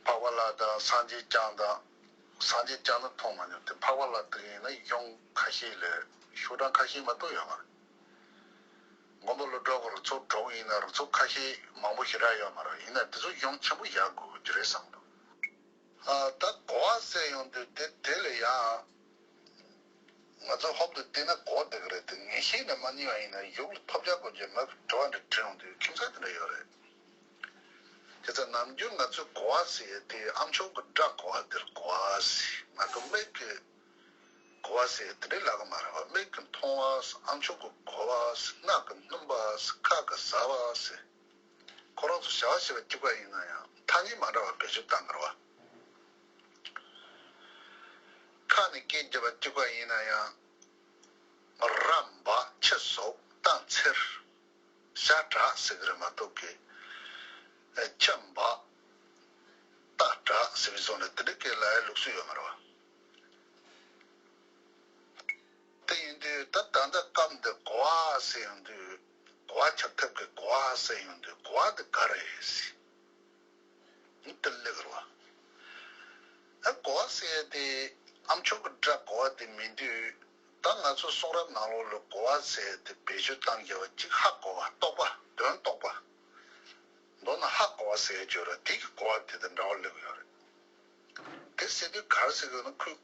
འཕགས་པ་ལྷ་དང་སངས་རྒྱས་བསྐྱངས་དང་། སངས་རྒྱས་བསྐྱངས་ན་མཐོང་མ་མྱོང་སྟེ་འཕགས་པ་ལྷ་དེ་ཡིན་ན་གཞུང་ཁ་ཤས་ལས་ཤོག་གྲངས་ཁ་ཤས་མ་གཏོགས་ཡོད་མ་རེད། མགོན་པོ་ཀླུ་སྒྲུབ་ཀྱི་རིགས་ཚོ་དྲུག་ཡིན་ན་རིགས་ཚོ་ཁ་ཤས་མང་པོ་ཞེ་དྲག་ཡོད་མ་རེད། ཡིན་ན་དེ་ཚོ་གཞུང་ཆེན་པོ་བཞག་དགོས་ཀྱི་རེད་བསམ་འདུག་ཨ་ད་གོ་བ་ཟེར་ཡོང་དུས་དེ་དེ་ལ་ཡང་ང་ཚོ་ཧོབ་ཏེ་བལྟས་ན་གོ་བདེ་གི་རེད་དེ་ངེས་ཤེས་ནས་མ་རྙེད་པ་ཡིན་ན་ཡུལ་ལ་ཐོབ་བྱ་གོ་བྱེད་མ་དྲི་བ་འདྲ་དྲི་ཡོང་དུས་ཁྱིམ་ཚང་དེ་འདྲ་ཡོད་རེད། དེ་ཚོ་ནམ་རྒྱུན་ང་ཚོས་གོ་བ་ཟེར་ཡས་དེ་ཨ་མཆོག་གི་སྒྲ་གོ་བ་དེར་གོ་བ་ཟེར་མ་གཏོགས་མིག་གི་གོ་བ་ཟེར་ཡས་དེ་འདྲའི་ལབ་གི་མ་རེད་བ། མིག་གི་མཐོང་བ་ཟེར་ཨ་མཆོག་གི་གོ་བ་ཟེར་རྣ་གི་སྣོམ་པ་ཟེར་ཁ་གི་ཟ་བ་ཟེར་ཁོ་རང་ཚོ་བྱ་བ་བྱེད་པ་གཅིག་པ་ཡིན་ན་ཡང་ཐ་སྙད་མ་འདྲ་བ་བེད་སྤྱོད་བཏང་གི་རེད་བ། ཁ་ནས་སྐད་རྒྱབ་པ་གཅིག་པ་ཡིན་ན་ཡང་། ར་འབའ་ཆུ་སོགས་ཏ་མཚེར། ཤ་དྲག་ཟེར་གི་རེད་མ་གཏོགས་ཀི། ཆུ་འབའ། ཏ་དྲག་ཟེར་བའི་བཟོ་འདྲ་དེ་འདྲ་སྐད་ལབ་ཡ་ལུགས་སྲོལ་ཡོད་མ་རེད་བ། དེ་ཡིན་དུས་ད་ད་ལྟ་སྐབས་འདི་གོ་བ་ཟེར་ཡོང་དུས་གོ་བ་ཆགས་ཐབས་ཀྱི་གོ་བ་ཟེར་ཡོང་དུས་གོ་བ་འདི་ག་རེ་རེད་ཟེར། འདི་ལེགས་རེད་བ། ཨ་གོ་བ་ཟེར་ཡ་དེ་ཨ་མཆོག་གི་སྒྲ་གོ་བ་དེ་མིན་དུས་ད་ང་ཚོ་གསུང་རབ་ནང་ལོགས་ལ་གོ་བ་ཟེར་ཡ་དེ་བེད་སྤྱོད་བཏང་བཞག་པ་གཅིག་ཧ་གོ་བ་རྟོགས་པ་དོན་རྟོགས་པ། མདོར་ན་ཧ་གོ་བ་ཟེར་ཡ་ཅིག་ཡོད་རེད། དེ་གི་གོ་བ་དེ་དང་འདྲ་བ་སླེབས་ཡོད་རེད། དེ་ཟེར་དུས་ག་རེ་ཟེར་དགོས་ན་ཁོས་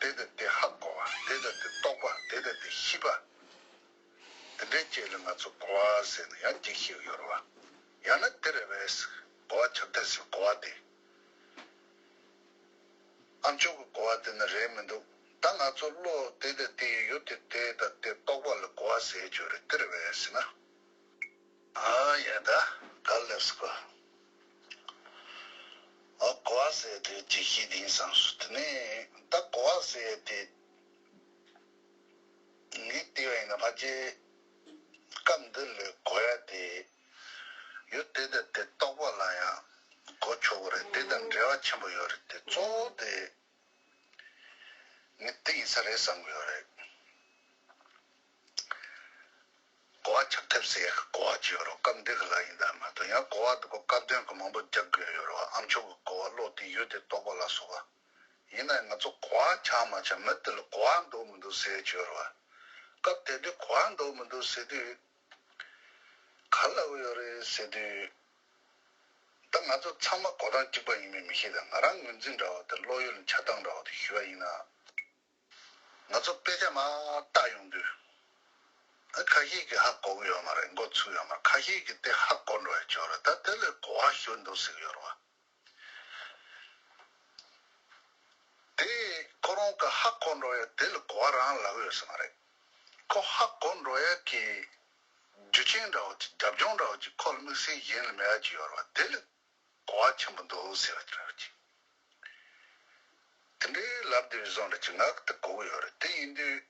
དེ་དང་དེ་ཧ་གོ་བ་དེ་དང་དེ་རྟོགས་པ་དེ་དང་དེ་ཤེས་པ། དེ་འདྲའི་རྐྱེན་ལ་ང་ཚོ་གོ་བ་ཟེར་ནས་ཡང་གཅིག་ཤེས་ཀྱི་ཡོད་རེད་བ། ཡང་ན་དེ་རེད་པས། གོ་བ་ཆགས་ཐབས་ཟེར་གོ་བ་དེ། ཨ་མཆོག་གི་གོ་བ་དེ་ནི་རེད་མི་འདུག་ད་ང་ཚོ་བློ་དེ་དང་དེ་ཡི་ཡུལ་དེ་དེ་དང་དེ་རྟོགས་པ་ལ་གོ་བ་ཟེར་རྒྱུ་རེད། དེ་རེད་པས་ཟེར་ན། ཨ་ཡ་ད་ག་ལེབས་གོ་ཨ་གོ་བ་ཟེར་དེ་ཅིག་ཤེས་དེ་ཡིན་བསམ་སོང་། དེ་ནས་ད་གོ་བ་ཟེར་དེ། ངས་བལྟས་པ་ཡིན་ན་ཕལ་ཆེར་སྐབས་འདི་ལ་གོ་ཡ་དེ་ཡུལ་དེ་དང་དེ་རྟོགས་པ་ལ་ཡང་གོ་ཆོག་གི་རེད། དེ་དང་འབྲེལ་བ་ཆེན་པོ་ཡོད་རེད། དེ་གཙོ་བོ་དེ་ངས་དེ་ཡིན་ས་རེད་བསམ་གི་ཡོད་རེད། གོ་བ་ཆགས་ཐབས་ཟེར་ཡ་གི་གོ་བ་ཅིག་ཡོད་རེད། སྐབས་འདི་གི་ལ་ཡིན་ད་མ་གཏོགས་ཡང་གོ་བ་འདི་གོ་སྐབས་དོན་གི་མང་པོ་རྒྱག་གི་ཡོད་རེད་བ། ཨ་མཆོག་གི་གོ་བ་བློ་དེ་ཡུལ་དེ་རྟོགས་པ་ལ་སོགས་པ། ཡིན་ན་ང་ཚོ་གོ་བ་ཆགས་མ་ཆགས་མི་དེ་ལ་གོ་བ་འདུག་མི་འདུག་ཟེར་གྱི་ཡོད་རེད་བ། སྐབས་དེ་དུས་གོ་བ་འདུག་མི་འདུག་ཟེར་དུས་ག་ལ་འོས་ཡོད་རེད་ཟེར་དུས། ད་ ད་ང་ཚོ་ཚང་མ་གོ་སྟངས་གཅིག་པ་ཡིན་མིན་མི་ཤེས། ད་ང་རང་ངོས་འཛིན་འདྲ་བོ་དང་བློ་ཡུལ་འཆར་སྟངས་འདྲ་བོ་དེ་ཞུ་བ་ཡིན་ན། ང་ཚོ་དཔེ་ཆ་མར་བལྟ་ཡོང་དུས། ཨ་ཁ་ཤས་ཀྱིས་ཧ་གོ་གི་ཡོད་མ་རེད། མགོ་ཚོས་ཡོད་མ་རེད། ཁ་ཤས་ཀྱིས་དེ་ཧ་གོ་འགྲོ་ཡ་ཅིག་ཡོད་རེད། ད་དེ་ལ་གོ་བ་ཞུ་འདུག་ཟེར་གྱི་ཡོད་རེད་བ། དེ་ཁོ་རང་གི་ཧ་གོ་འགྲོ་ཡ་དེ་ལ་གོ་བ་རང་ལབ་ཡོད་ས་མ་རེད། ཁོ་ཧ་གོ་འགྲོ་ཡ་གི་རྒྱུ་རྐྱེན་འདྲ་བོ་ཅིག་རྒྱབ་ལྗོངས་འདྲ་བོ་ཅིག་ཁོ་ལ་དམིགས་བསལ་གཞན་ལ་མེད་ཡ་ཅིག་ཡོད་རེད་བ། དེ་ལ་གོ་བ་ཆེན་པོ་འདུག་ཟེར་བ་དེ་འདྲ་ཅིག་དེ་འདྲའི་ལབ་བསྡད་པའི་བཟོ་འདྲ་ཅིག་ང་གིས་ད་གོ་གི་ཡོད་རེད། དེ་ཡིན་དུས་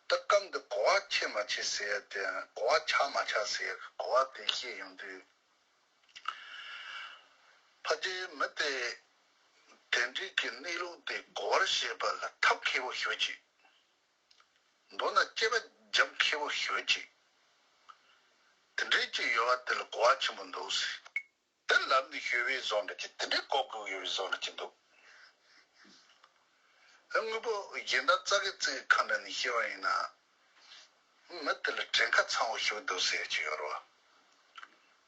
ད་སྐབས་འདི་གོ་བ་ཆེ་མ་ཆེ་ཟེར་ཡ་དེ་གོ་བ་ཆགས་མ་ཆགས་ཟེར་ཡ་གི་གོ་བ་དེ་བཤད་ཡོང་དུས། ཕལ་ཆེར་མི་དེ་དེ་འདྲའི་གི་གནས་ལུགས་དེ་གོ་བར་བྱེད་པ་ལ་ཐབས་མཁས་པོ་ཞེ་ཅིག་མདོར་ན་དཔྱད་པ་རྒྱབ་མཁས་པོ་ཞེ་ཅིག་དེ་འདྲའི་ཅིག་ཡོད་པ་དེ་ལ་གོ་བ་ཆེན་པོ་འདུག་ཟེར། དེ་ལབ་ནས་ཞུས་པའི་བཟོ་འདྲ་ཅིག་དེ་འདྲའི་གོ་དགོས་ཡོད་པའི་བཟོ་འདྲ་ཅིག་འདུག་དངོས་པོ་གཞན་དག་རྩ་གི་རྩིས་ཁ་འདྲ་ནས་བཤད་པ་ཡིན་ན། མི་དེ་ལ་བྲན་ཁ་ཚ་བོ་ཞིག་འདུག་ཟེར་གྱི་ཡོད་རེད་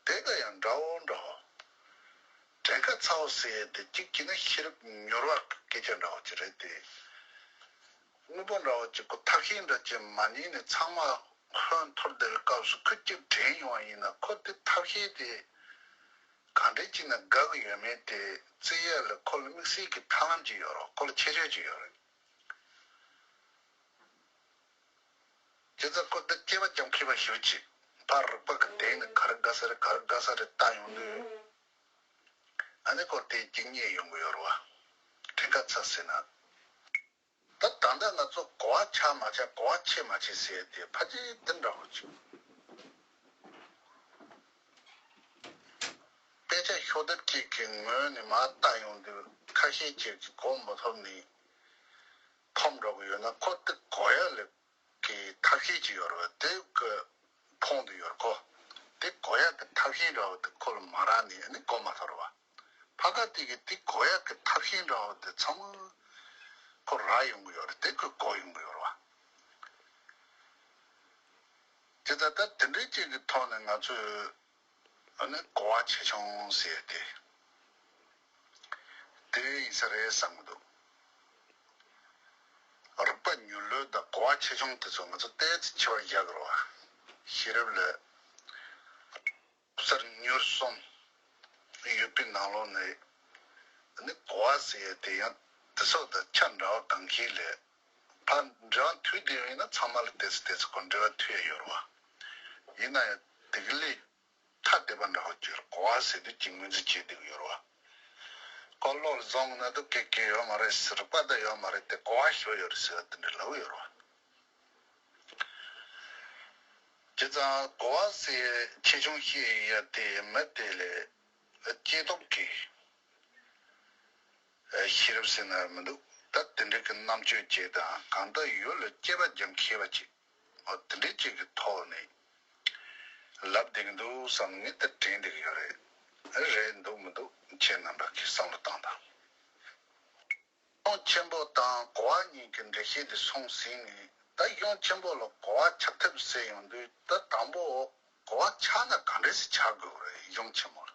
བ། དེ་དང་ཡང་འདྲ་བོ་འདྲ་བོ། བྲན་ཁ་ཚ་བོ་ཟེར་ཡས་དེ་གཅིག་བྱས་ན་ཤེས་རབ་མྱུར་བ་གི་སྐད་ཆ་འདྲ་བོ་ཅིག་རེད་དེ། དངོས་པོ་འདྲ་བོ་ཅིག་ཁོ་ཐབས་ཤེས་འདྲ་ཅིག་མ་རྙེད་ནས་ཚང་མ་ཧོན་འཐོར་བསྡད་པའི་སྐབས་སུ་ཁོ་གཅིག་དྲན་ཡོང་བ་ཡིན་ན། ཁོ་དེ་ཐབས་ཤེས་དེ་གང་འདྲ་ཅིག་ན་དགའ་གི་ཡོད་མེད་དེ་བརྩི་ཡས་ལ་ཁོ་ལ་དམིགས་བསལ་གྱི་ཐབས་ལམ་ཅིག་ཡོད་རེད། ཁོ་ལ་ཁྱད་ཆོས་ཅིག་ཡོད་རེད། བྱས་ཙང་ཁོ་འདི་སྐྱེས་པ་རྒྱ་མཁས་པ་ཞེ་ཅིག་ཕར་རིག་པ་གི་སྟེང་ནས་ག་རེ་དགའ་ས་རེད་ག་རེ་དགའ་ས་རེད་ལྟ་ཡོང་དུས། ཨ་ནི་ཁོ་དེ་གཅིག་རྙེད་ཡོང་གི་ཡོད་རེད་བ། བྲན་ཁ་ཚ་ཟེར་ན། ད་ད་ལྟ་ང་ཚོ་གོ་བ་ཆགས་མ་ཆགས་གོ་བ་ཆེ་མ་ཆེ་ཟེར་དེ་ཕལ་ཆེར་འདི་འདྲ་བོ་ཅིག་དཔེ་ཆ་ཤོག་ལྡེབ་གཅིག་གི་ངོས་ནས་མར་བལྟ་ཡོང་དུས་ཁ་ཤས་ཅིག་གིས་གོ་མ་ཐུབ་ནས་ཕམ་འགྲོ་གི་ཡོད་ན། ཁོ་དེ་གོ་ཡ་ལ་གི་ཐབས་ཤེས་ཅིག་ཡོད་རེད་བ། དེ་གི་ཕུང་དུ་ཡོད་རེད་ཁོ། དེ་གོ་ཡ་གི་ཐབས་ཤེས་འདྲ་བོ་དེ་ཁོ་ལ་མ་རག་ནས་ཨ་ནི་གོ་མ་ཐུབ་རེད་བ། ཕ་ག་དེ་གི་དེ་གོ་ཡ་གི་ཐབས་ཤེས་འདྲ་བོ་དེ་ཚང་མ་ཁོ་རག་ཡོང་གི་ཡོད་རེད། དེ་ཁོས་གོ་ཡོང་གི་ཡོད་རེད་བ། དེ་ད་ལྟ་དེ་འདྲའི་ཅིག་གི་ཐོག་ནས་ང་ཚོས་ཨ་ནི་གོ་བ་ཆེ་ཆུང་ཟེར་དེ་དེ་ཡིན་ས་རེད་བསམ་གི་འདུག་རིག་པ་མྱུར་ལོས་དང་གོ་བ་ཆེ་ཆུང་དེ་ཚོ་ང་ཚོ་ཏོག་ཙམ་ཕྱི་བར་བཞག་དགོས་རེད་བ། ཤེས་རབ་ལ་སློབ་གསར་མྱུར་གསུམ་ཡོད་པའི་ནང་ལོགས་ནས་ནི་གོ་བ་ཟེར་ཡས་དེ་ཡང་དེ་ཚོ་དང་ཆ་འདྲ་བ་གང་ཤེས་ལས། ཕར་འབྲེལ་བ་མཐུད་བསྡད་ཡོད་ན་ཚང་མ་ལ་ཏོག་ཙམ་ཏོག་ཙམ་ཁོ་འབྲེལ་བ་མཐུད་ཡ་ཡོད་རེད་བ། ཡིན་ན་ཡང་དེ་གི་ལས་ཐ་དད་པ་འདྲ་བོ་ཅིག་གོ་བ་ཟེར་དུས་ཅིག་ངོས་འཛིན་བྱེད་བསྡད་ཀྱི་ཡོད་རེད་བ། ཁོ་བློ་ལ་བཟུང་ན་དུ་གེ་གེ་ཡོད་མ་རེད། རིག་པ་དང་ཡོད་མ་རེད་དེ་གོ་བ་ཞོ་ཡོད་རེད་ཟེར་བ་དེ་འདྲ་ལབ་ཡོད་རེད་བ། བྱས་ཙང་གོ་བ་ཟེར་ཆེ་ཆུང་བཤད་ཡ་དེ་མི་དེ་ལས་སྐྱེས་སྟོབས་ཀྱི་ཤེས་རབ་ཟེར་ན་མི་འདུག་ད་དེ་འདྲ་གི་རྣམ་དཔྱོད་ཅིག་དང་གང་ལྟར་ཡུལ་ལ་སྐྱེས་པ་རྒྱ་མཁས་པ་ཅིག་འོ་དེ་འདྲའི་ཅིག་གི་ཐོག་ནས་ལབ་བསྡད་ཀྱི་འདུག་བསམ་ངས་ད་དྲན་བསྡད་ཀྱི་ཡོད་རེད། རེད་འདུག་མི་འདུག་ཁྱེད་རྣམ་པ་གིས་བསམ་བློ་བཏང་དང་། གཞུང་ཆེན་པོ་དང་གོ་བ་གཉིས་ཀྱི་འགྲེལ་བཤད་དེ་སོང་ཟིན་ནས་ད་གཞུང་ཆེན་པོ་ལ་གོ་བ་ཆགས་ཐབས་ཟེར་ཡོང་དུས་ད་དང་པོ་གོ་བ་ཆགས་ན་ག་འདྲས་སེ་ཆགས་དགོས་རེད། གཞུང་ཆེན་མོ་ལ་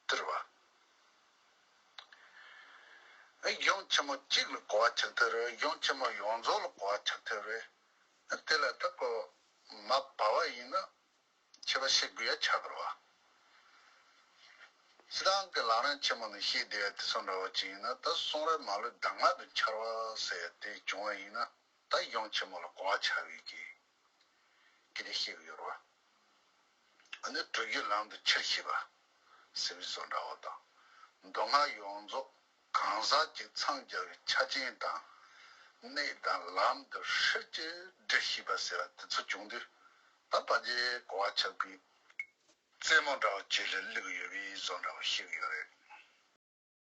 དེ་རེད་བ། གཞུང་ཆེན་མོ་གཅིག་ལ་གོ་བ་ཆགས་ཐབས་རེད། གཞུང་ཆེན་མོ་ཡོངས་རྫོགས་ལ་གོ་བ་ཆགས་ཐབས་རེད། དེ་ལ་ད་གོ་མ་བབས་པ་ཡིན་ན། ཁྱད་པར་བཤད་དགོས་ཡ་ཆགས་པ་རེད་བ། སྤྱིར་བཏང་གི་ལམ་རིམ་ཆེན་མོ་ནས་བཤད་བསྡད་ཡ་དེ་ཚོ་འདྲ་བོ་ཅིག་ཡིན་ན། ད་གསུང་རབ་མ་ལུས་གདམས་ངག་ཏུ་འཆར་བ་ཟེར་ཡ་དེ་བྱུང་བ་ཡིན་ན། ད་གཞུང་ཆེན་མོ་ལ་གོ་བ་ཆགས་པའི་གི་སྐད་ཆ་བཤད་ཀྱི་ཡོད་རེད་བ། ཨ་ནི་གྲུབ་བརྒྱུད་ལམ་དུ་ཆེར་ཤེས་པ་ཟེར་བའི་བཟོ་འདྲ་བོ་དང་། མདོ་སྔགས་ཡོངས་རྫོགས་གང་ཟག་གཅིག་མཚམས་སྦྱར་བའི་ཆ་རྐྱེན་དང་། གནད་དང་ལམ་དུ་ཧྲིལ་གྱིས་འགྲེལ་ཤེས་པ་ཟེར་བ་དེ་ཚོ་བྱུང་དུས། ད་ཕལ་ཆེར་གོ་བ་ཆགས་པའི་རྩེད་མོ་འདྲ་བོ་ཅིག་ལ་བླུགས་ཡོད་པའི་བཟོ་འདྲ་བོ་ཤེས་ཀྱི་ཡོད་རེད།